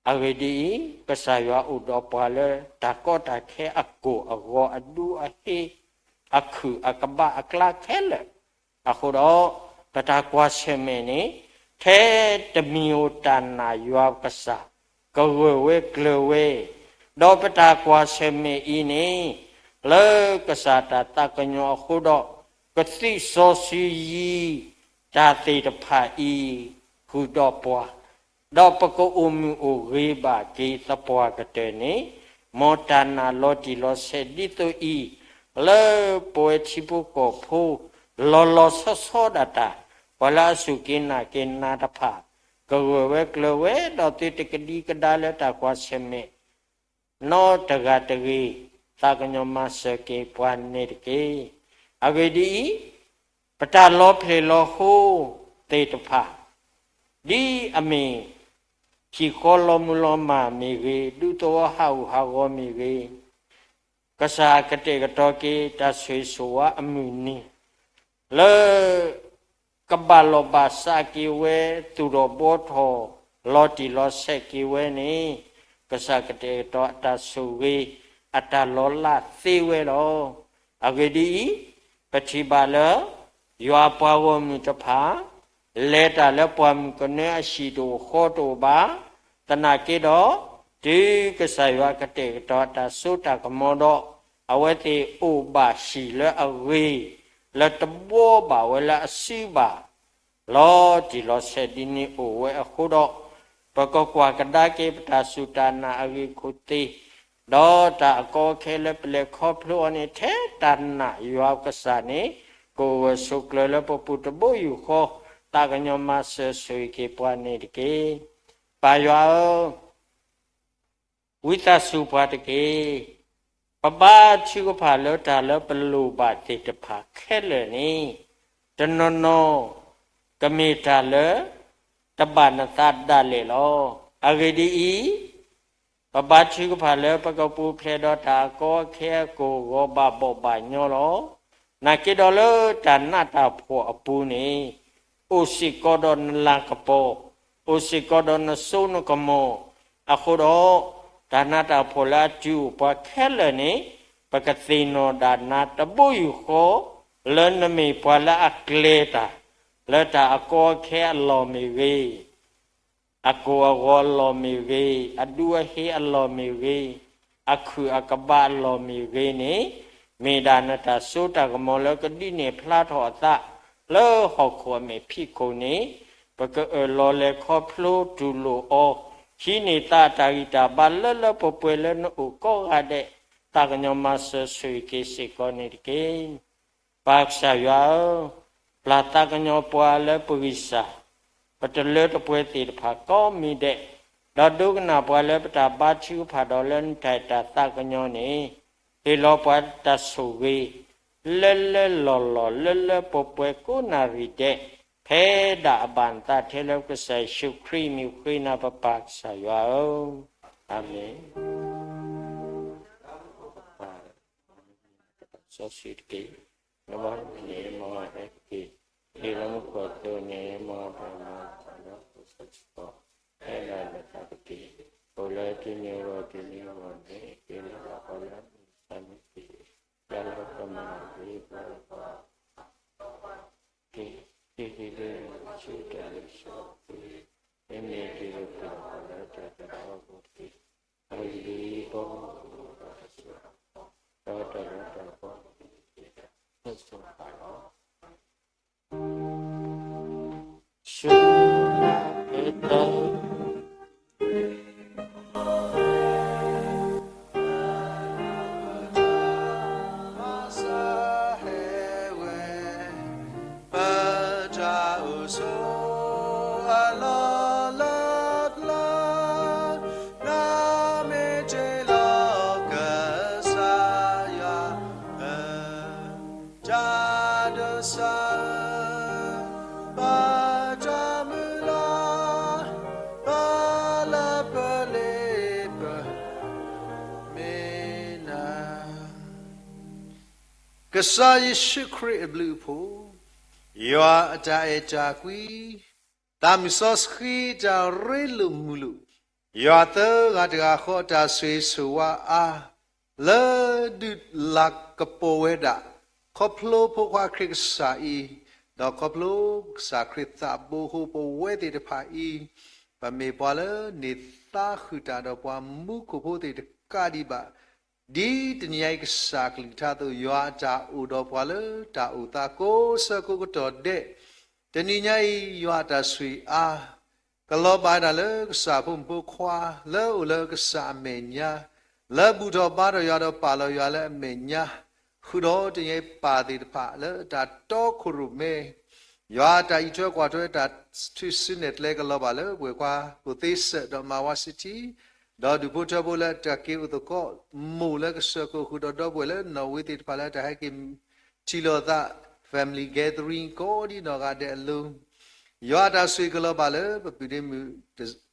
အဂ့ၢ်ဒ်အံၤ, ကစၢ်ယွၤအိၣ်ဒီးပှၤလၢတၢ်ကီတၢ်ခဲအကိၢ်အဂီၤအဒူအဟ့, အခုၣ်အကဘၣ်အကျါခဲလၢာ်, အဃိဒီး, ပတၢ်ကွၢ်ဆၢၣ်မဲာ်န့ၣ်, ထဲတမံၤဧိၤတၢ်နာ်ယွၤကစၢ်, ကဂၢၢ်ဝဲကျၢၤဝဲ, ဒီးပတၢ်ကွၢ်ဆၢၣ်မဲာ်အံၤန့ၣ်, လၢကစၢ်တၢ်သးကညီၤအဃိဒီး, ကသုးစီဆှံယံၤ တၢ်သ့ၣ်တဖၣ်အံၤ, ဃုာ်ဒီးပှၤ ဒီးပကအိၣ်မုာ်အိၣ်ဂ့ၤဘၣ်က့ၤသပှၢ်ကတၢၢ်န့ၣ်, မ်တၢ်နာ်လီၤတံၢ်လီၤဆဲးဒ်သိးအံၤ, လၢပဝဲထံဖိကီၢ်ဖိ, လီၤလီၤဆီဆီဒၣ်တၢ်, ပှၤလၢအစူၢ်က့ၤနာ်က့ၤနၤတဖၣ်, ကဂၢၢ်ဝဲကျၢၤဝဲ, ဒီးသုတကဒံကဒါလၢတၢ်ကွၢ်ဆၢၣ်မဲာ် နီတဂၤတဂ့ၤ, သးကညီၤမၤစၢၤက့ၤပှၤန့ၣ်တက့ၢ်. အဂ့ၢ်ဒ်အံၤ, ပတၢ်လီၤဖျဲၣ်လီၤဟိသ့ၣ်တဖၣ်, ဒ်အမ့ၢ်, ဟံၣ်ဃီလီၤမုၢ်လီၤမၢ်မ့ၢ်ဂ့ၤ, ဒူသဝီဟးဂူာ်ဟးဂီၤမ့ၢ်ဂ့ၤ, ကစၢ်ကတဲာ်ကတီၤက့ၤတၢ်ဆိၣ်ဂ့ၤဆိၣ်ဝါအမုၢ်နံၤ, လၢ ကဘၣ်လီၢ်ဘၣ်စးက့ၤဝဲ, သူၣ်ထီၣ်ဘှီထီၣ်, လီၤတံၢ်လီၤဆဲးက့ၤဝဲန့ၣ်, ကစၢ်ကတဲာ်ကတီၤအတၢ်ဆိၣ်ဂ့ၤ, အတၢ်လီၤလးသ့ဝဲလီၤ. အဂ့ၢ်ဒ်အံၤ, ပထံၣ်ဘၣ်လၢ, ယွၤပှၤဂီၢ်မုၢ်တဖၣ်, လဲၤတၢ်လၢပှၢ်မုၢ်ကနၢအဟံၣ်တအိၣ်ဃီတအိၣ်ဘၣ်, သနာ်က့ဒီး, တုၤကစၢ်ယွၤကတဲာ်ကတီၤအတၢ်စိတၢ်ကမီၤဒီး, အဝဲသ့ၣ်အိၣ်ဘၣ်ဟံၣ်လၢအဂ့ၤ, လၢတဘှီဘၣ်ဝဲလၢအစုဘၣ် လီၤတံၢ်လီၤဆဲးဒ်န့ၣ်အိၣ်ဝဲအဃိဒီး, ပကကွၢ်ကဒါက့ၤပတၢ်စူၢ်တၢ်နာ်အဂ့ၢ်ခိၣ်သ့ၣ်, ဒီးတၢ်အကီအခဲလၢပလဲၤခီဖျိအီၤန့ၣ် ထဲတၢ်နာ်ယွၤကစၢ်န့ၣ်, ကအိၣ်ဂၢၢ်ဆိးကျၢၤလၢပပူၤတဘိယူၢ်ဃီ, သးကညီၤမၤစၢၤဆိၣ်ဂ့ၤက့ၤပှၤန့ၣ်တက့ၢ်. ပၢ်ယွၤဧၢ ဝံသးစူၤပှၤတက့ၢ်. ပဘါထုကဖၣ်လၢတၢ်လၢပလိၣ်ဘၣ်သ့ၣ်တဖၣ်ခဲလၢာ်န့ၣ်, တနီၤနီၤ, ကမ့ၢ်တၢ်လၢ တဘၣ်နသးဒၣ်လဲာ်လီၤ. အဂ့ၢ်ဒ်အံၤ, ပဘါထုကဖၣ်လၢပကပူၤဖျဲးဒီးတၢ်အကီအခဲအကိၢ်ဂီၤဘၣ်ဘီၣ်ဘၣ်ညီလီၤ. နာ်က့ဒီးလၢတၢ်နးတၢ်ဖှီၣ်အပူၤန့ၣ်, အိၣ်စ့ၢ်ကီးဒီးနလၤကပီၤ, အိၣ်စ့ၢ်ကီးဒီးနစိနကမီၤ, အဃိဒီး, တၢ်နးတၢ်ဖှီၣ်လၢအတုၤအိၣ်ပှၤခဲလၢာ်န့ၣ်, ပကသ့ၣ်နီၣ်ဒၣ်နၤတဘိယူၢ်ဃီ, လၢနမ့ၢ်ပှၤလၢအကျဲၤတၢ်, လၢတၢ်အကီအခဲအလီၢ်မ့ၢ်ဂ့ၤ အကိၢ်အဂီၤအလီၢ်မ့ၢ်ဂ့ၤ, အဒူအဟ့အလီၢ်မ့ၢ်ဂ့ၤ, အခုၣ်အကဘၣ်အလီၢ်မ့ၢ်ဂ့ၤန့ၣ်, မ့ၢ်ဒၣ်နတၢ်စိတၢ်ကမီၤလၢကဒုးနဲၣ်ဖျါထီၣ်အသး, လၢဟီၣ်ခိၣ်အမဲာ်ဖံးခိၣ်န့ၣ်, ပကအၢၣ်လီၤလဲၤခီဖျိတူၢ်လိာ်အီၤ, ဟံးန့ၢ်သးအတၢ်ဂံၢ်တၢ်ဘါလၢလၢပှဲၤပှဲၤလၢနအိၣ်ကိးဂၤဒဲး, သးကညီၤမၤစၢၤဆိၣ်ဂ့ၤက့ၤစ့ၢ်ကီးန့ၣ်တက့ၢ်. ပၢ်ကစၢ်ယွၤဧၢ, ပျၢ်သးကညီၤပှၤလၢပဂံၢ်စၢ်, ပတလၢတပှဲၤသ့ၣ်တဖၣ်ကိးမံၤဒဲး, ဒီးဒိကနၣ်ပှၤလၢပတၢ်ဘါထုကဖၣ်ဒီးလၢနတၢ်အဲၣ်တၢ်သးကညီၤန့ၣ်, ဟ့ၣ်လီၤပှၤတၢ်ဆိၣ်ဂ့ၤ, လၢလၢလီၢ်လီၢ် လၢလၢပှဲၤပှဲၤကိးနၣ်ရံၣ်ဒဲး, ဖဲဒၣ်အဘၣ်နသးထဲလၢကစၢ်ယ့ၣ်ၡူးခရံာ်အမံၤဃ့နၤပပၢ်ကစၢ်ယွၤဧၢ, အၤမ့ၣ်. စီဆှံတက့ၢ်. နဘၣ်မုၢ်န့ၣ် မ်အဟဲတက့ၢ်. ဒ်လၢမူခိၣ်အသိးန့ၣ် မ်ပှၤမၤတၢ်လၢပစီဆှံကီး, ဟဲဒၣ်လၢတၢ်တက့ၢ်. အိၣ်လၢတနံၤအဂီၢ်တနံၤအဂီၢ်န့ၣ် ကဲလၢပှၤလၢအမုၢ်မဆါတက့ၢ်. တၢ်လၢပမၤဂ့ၤပှၤ က့ၤ, က့ၤက့ၤလၢဆူတၢ်လ့ၣ်စီဆှံ, မ့မ့ၢ်က့ၤလၢပှၤလၢတၢ်တဘျီအဂီၢ်တက့ၢ်. အဂ့ၢ်ဒ်အံၤ, ဘီမုၢ်တအိၣ်ဒီးအစိအကမီၤ, ဒီးတၢ်လၢတၢ်ပှဲၤန့ၣ် က့ၤတၢ်ဆိၣ်ဂ့ၤလီၤ. ဆူနၤကတၢၢ် ကစၢ်ယ့ၣ်ၡူးခရံာ်အဘျုးအဖှိၣ်, ယွၤအတၢ်အဲၣ်တၢ်ကွံ, သးမုၢ်စီဆှံတၢ်ရ့လိာ်မုာ်လိာ်, ယွၤသၢဂၤတဂၤဃီအတၢ်ဆိၣ်ဂ့ၤဆိၣ်ဝါအါ လၢဒုးလၤကပီၤဝဲဒၣ်, ခီဖျိဖိခွါခရံာ်ကစၢ်အံၤ, ဒီးခီဖျိကစၢ်ခရံာ်သးဘိအဃိ ပဝဲသ့ၣ်တဖၣ်အံၤ, ပမ့ၢ်ပှၤလၢန့ၢ်သါဃုာ်တၢ်ဒီးပှၤမူခိၣ်ဖိသ့ၣ်တကးဒံးဘၣ် ဒ်တနံၤအံၤကစၢ်ကလုၢ်ကထါအသိး ယွၤအတၢ်အိၣ်ဒီးပှၤလၢတၢ်အိၣ်သးကိးဆၢကိးကတီၢ်ဒဲး, တနံၤညါအံၤ ယွၤအတၢ်ဆိၣ်ဂ့ၤအါ ကလီၤဘၣ်ဝဲဒၣ်လၢကစၢ်ဖိမုၣ်ဖိခွါ လၢအိၣ်လၢကစၢ်အမဲာ်ညါ, လၢဘူၣ်ထီၣ်ဘါထီၣ်ယွၤဒီးပာ်လီၤယွၤလၢအမဲာ်ညါ, ဃုာ်ဒီးတနံၤအံၤပၢ်သ့ၣ်တဖၣ်လၢတၢ်တီခိၣ်ရိၣ်မဲ ယွၤအတၢ်အံးထွဲကွၢ်ထွဲတၢ်ထုးစုနဲၣ်ကျဲကလီၤဘၣ်လၢပှၤကွၢ်ဖိသ့စၢၤဒီးမၤဝါဆံးထံ, ဒီးဒူၣ်ဖိထၢဖိလၢတၢ်က့ၤအိၣ်သကိး မိၢ်လၢကစၢၢ်ခိၣ်ဃုာ်ဒီးဒီပုၢ်ဝဲၢ်လၢနီၣ်ဝ့သ့ၣ်တဖၣ်လၢ တၢ်ဟဲက့ၤထံၣ်လိာ်သး family gathering ကိးဒံနီၢ်ဂၤဒဲးအလိၤ, ယွၤအတၢ်ဆိၣ်ဂ့ၤကလီၤဘၣ်လၢပပုၢ်ဒ့မုၣ်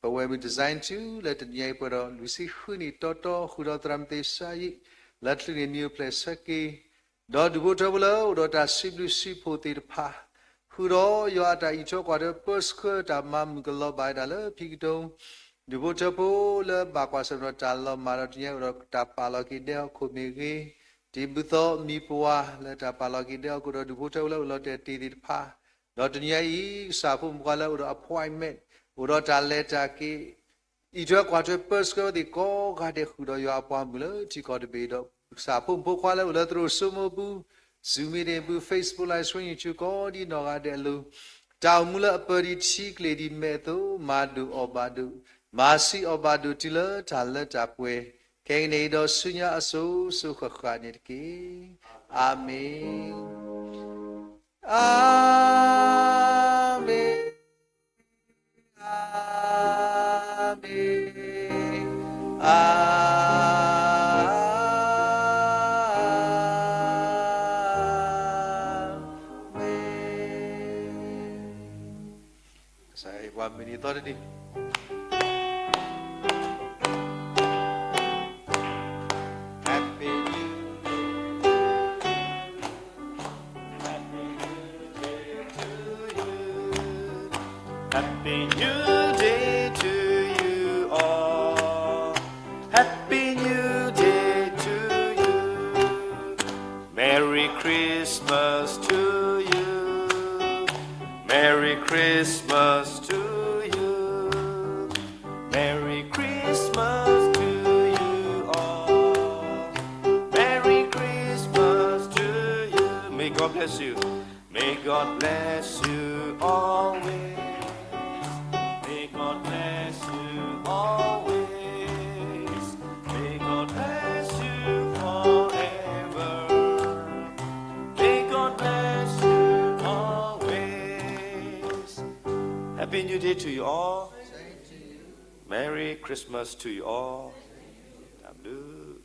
ပဝဲၢ်မုၣ် design ထူ လၢတနံၤအံၤပှဲၤဒီးလွံၢ်ဆံဃုနံၣ်တီတီ ဃုာ်ဒီးသရၣ်မုၣ်သ့ၣ်စါယံး လၢချုးန့ၣ်နံၣ်အိၣ်ဖျဲၣ်ဆၢက့ၤ ဒီးဒူၣ်ဖိထၢဖိလၢအိၣ်ဒီးတၢ်စံးဘျုးစံးဖှိၣ်သ့ၣ်တဖၣ်, ဃုာ်ဒီးယွၤအတၢ်အံးထွဲကွၢ်ထွဲပၢဆှၢတၢ်မၤမုာ်ကလီၤဘၣ်ဝဲဒၣ်လၢဖံကတိၤ, ဒူၣ်ဖိထၢဖိလၢဘၣ်ကွၢ်ဆၢၣ်မဲာ်ဒီးတၢ်လီၤမၢ်ဒီးတနံၤအံၤအိၣ်ဒီးတၢ်ပာ်လီၤက့ၤဒဲးဟီၣ်ခိၣ်မ့ၢ်ဂ့ၤ, တံၤဘူၣ်သီမံၤပှၢ်လၢတၢ်ပာ်လီၤက့ၤဒဲးဟီၣ်ခိၣ်ဒီးဒူၣ်ဖိထၢဖိလၢအိၣ်လီၤတဲာ်တ့ၢ်သ့ၣ်တဖၣ်, ဒီးတနံၤအံၤ ကစၢ်ဖိမုၣ်ဖိခွါလၢအိၣ်ဒီး appointment အိၣ်ဒီးတၢ်လဲၤတၢ်က့ၤ အံးထွဲကွၢ်ထွဲပၢဆှၢဝဲသ့ၣ်ကိးဂၤဒဲးဃုာ်ဒီးယွၤအပှၤမုၣ်လၢထံကီၢ်တဘ့ၣ်ဒီး ကစၢ်ဖိမုၣ်ဖိခွါလၢအိၣ်လၢသရိာ်စိမိၢ်ပူၤ, Zoom meeting ပူၤ Facebook Live Stream YouTube ကိးဒံနီၢ်ဂၤဒဲးအလိၤ, တၢ်အိၣ်မူလၢအပၢၤဒံးထံကျိၤဒံးမဲာ်အသိး မၤဒိၣ်အီၣ်ဘၣ်ဒိၣ်, မၤဆံးအီၣ်ဘၣ်ဒိၣ်တုၤလၢတၢ်လၢတၢ်ပှဲၤ, ခဲကနံၣ်အံၤဒီးဆူညါအစိၤစိၤဃၣ်ဃၣ်န့ၣ်တက့ၢ်. အၤမ့ၣ်. အၤမ့ၣ်. အၤမ့ၣ်, အၤမ့ၣ်. ကစၢ်ယွၤမ့ၢ်နံၤသီတနံၤ Happy New Year. Happy New Year to you. Happy New Day to you all. Happy New Day to you. Merry Christmas to you. Merry Christmas to you. Merry Christmas to you all. Merry Christmas to you. May God bless you. May God bless you always. May God bless you always. May God bless you forever. May God bless you always. Happy New Day to you all. Merry Christmas to you all. God bless.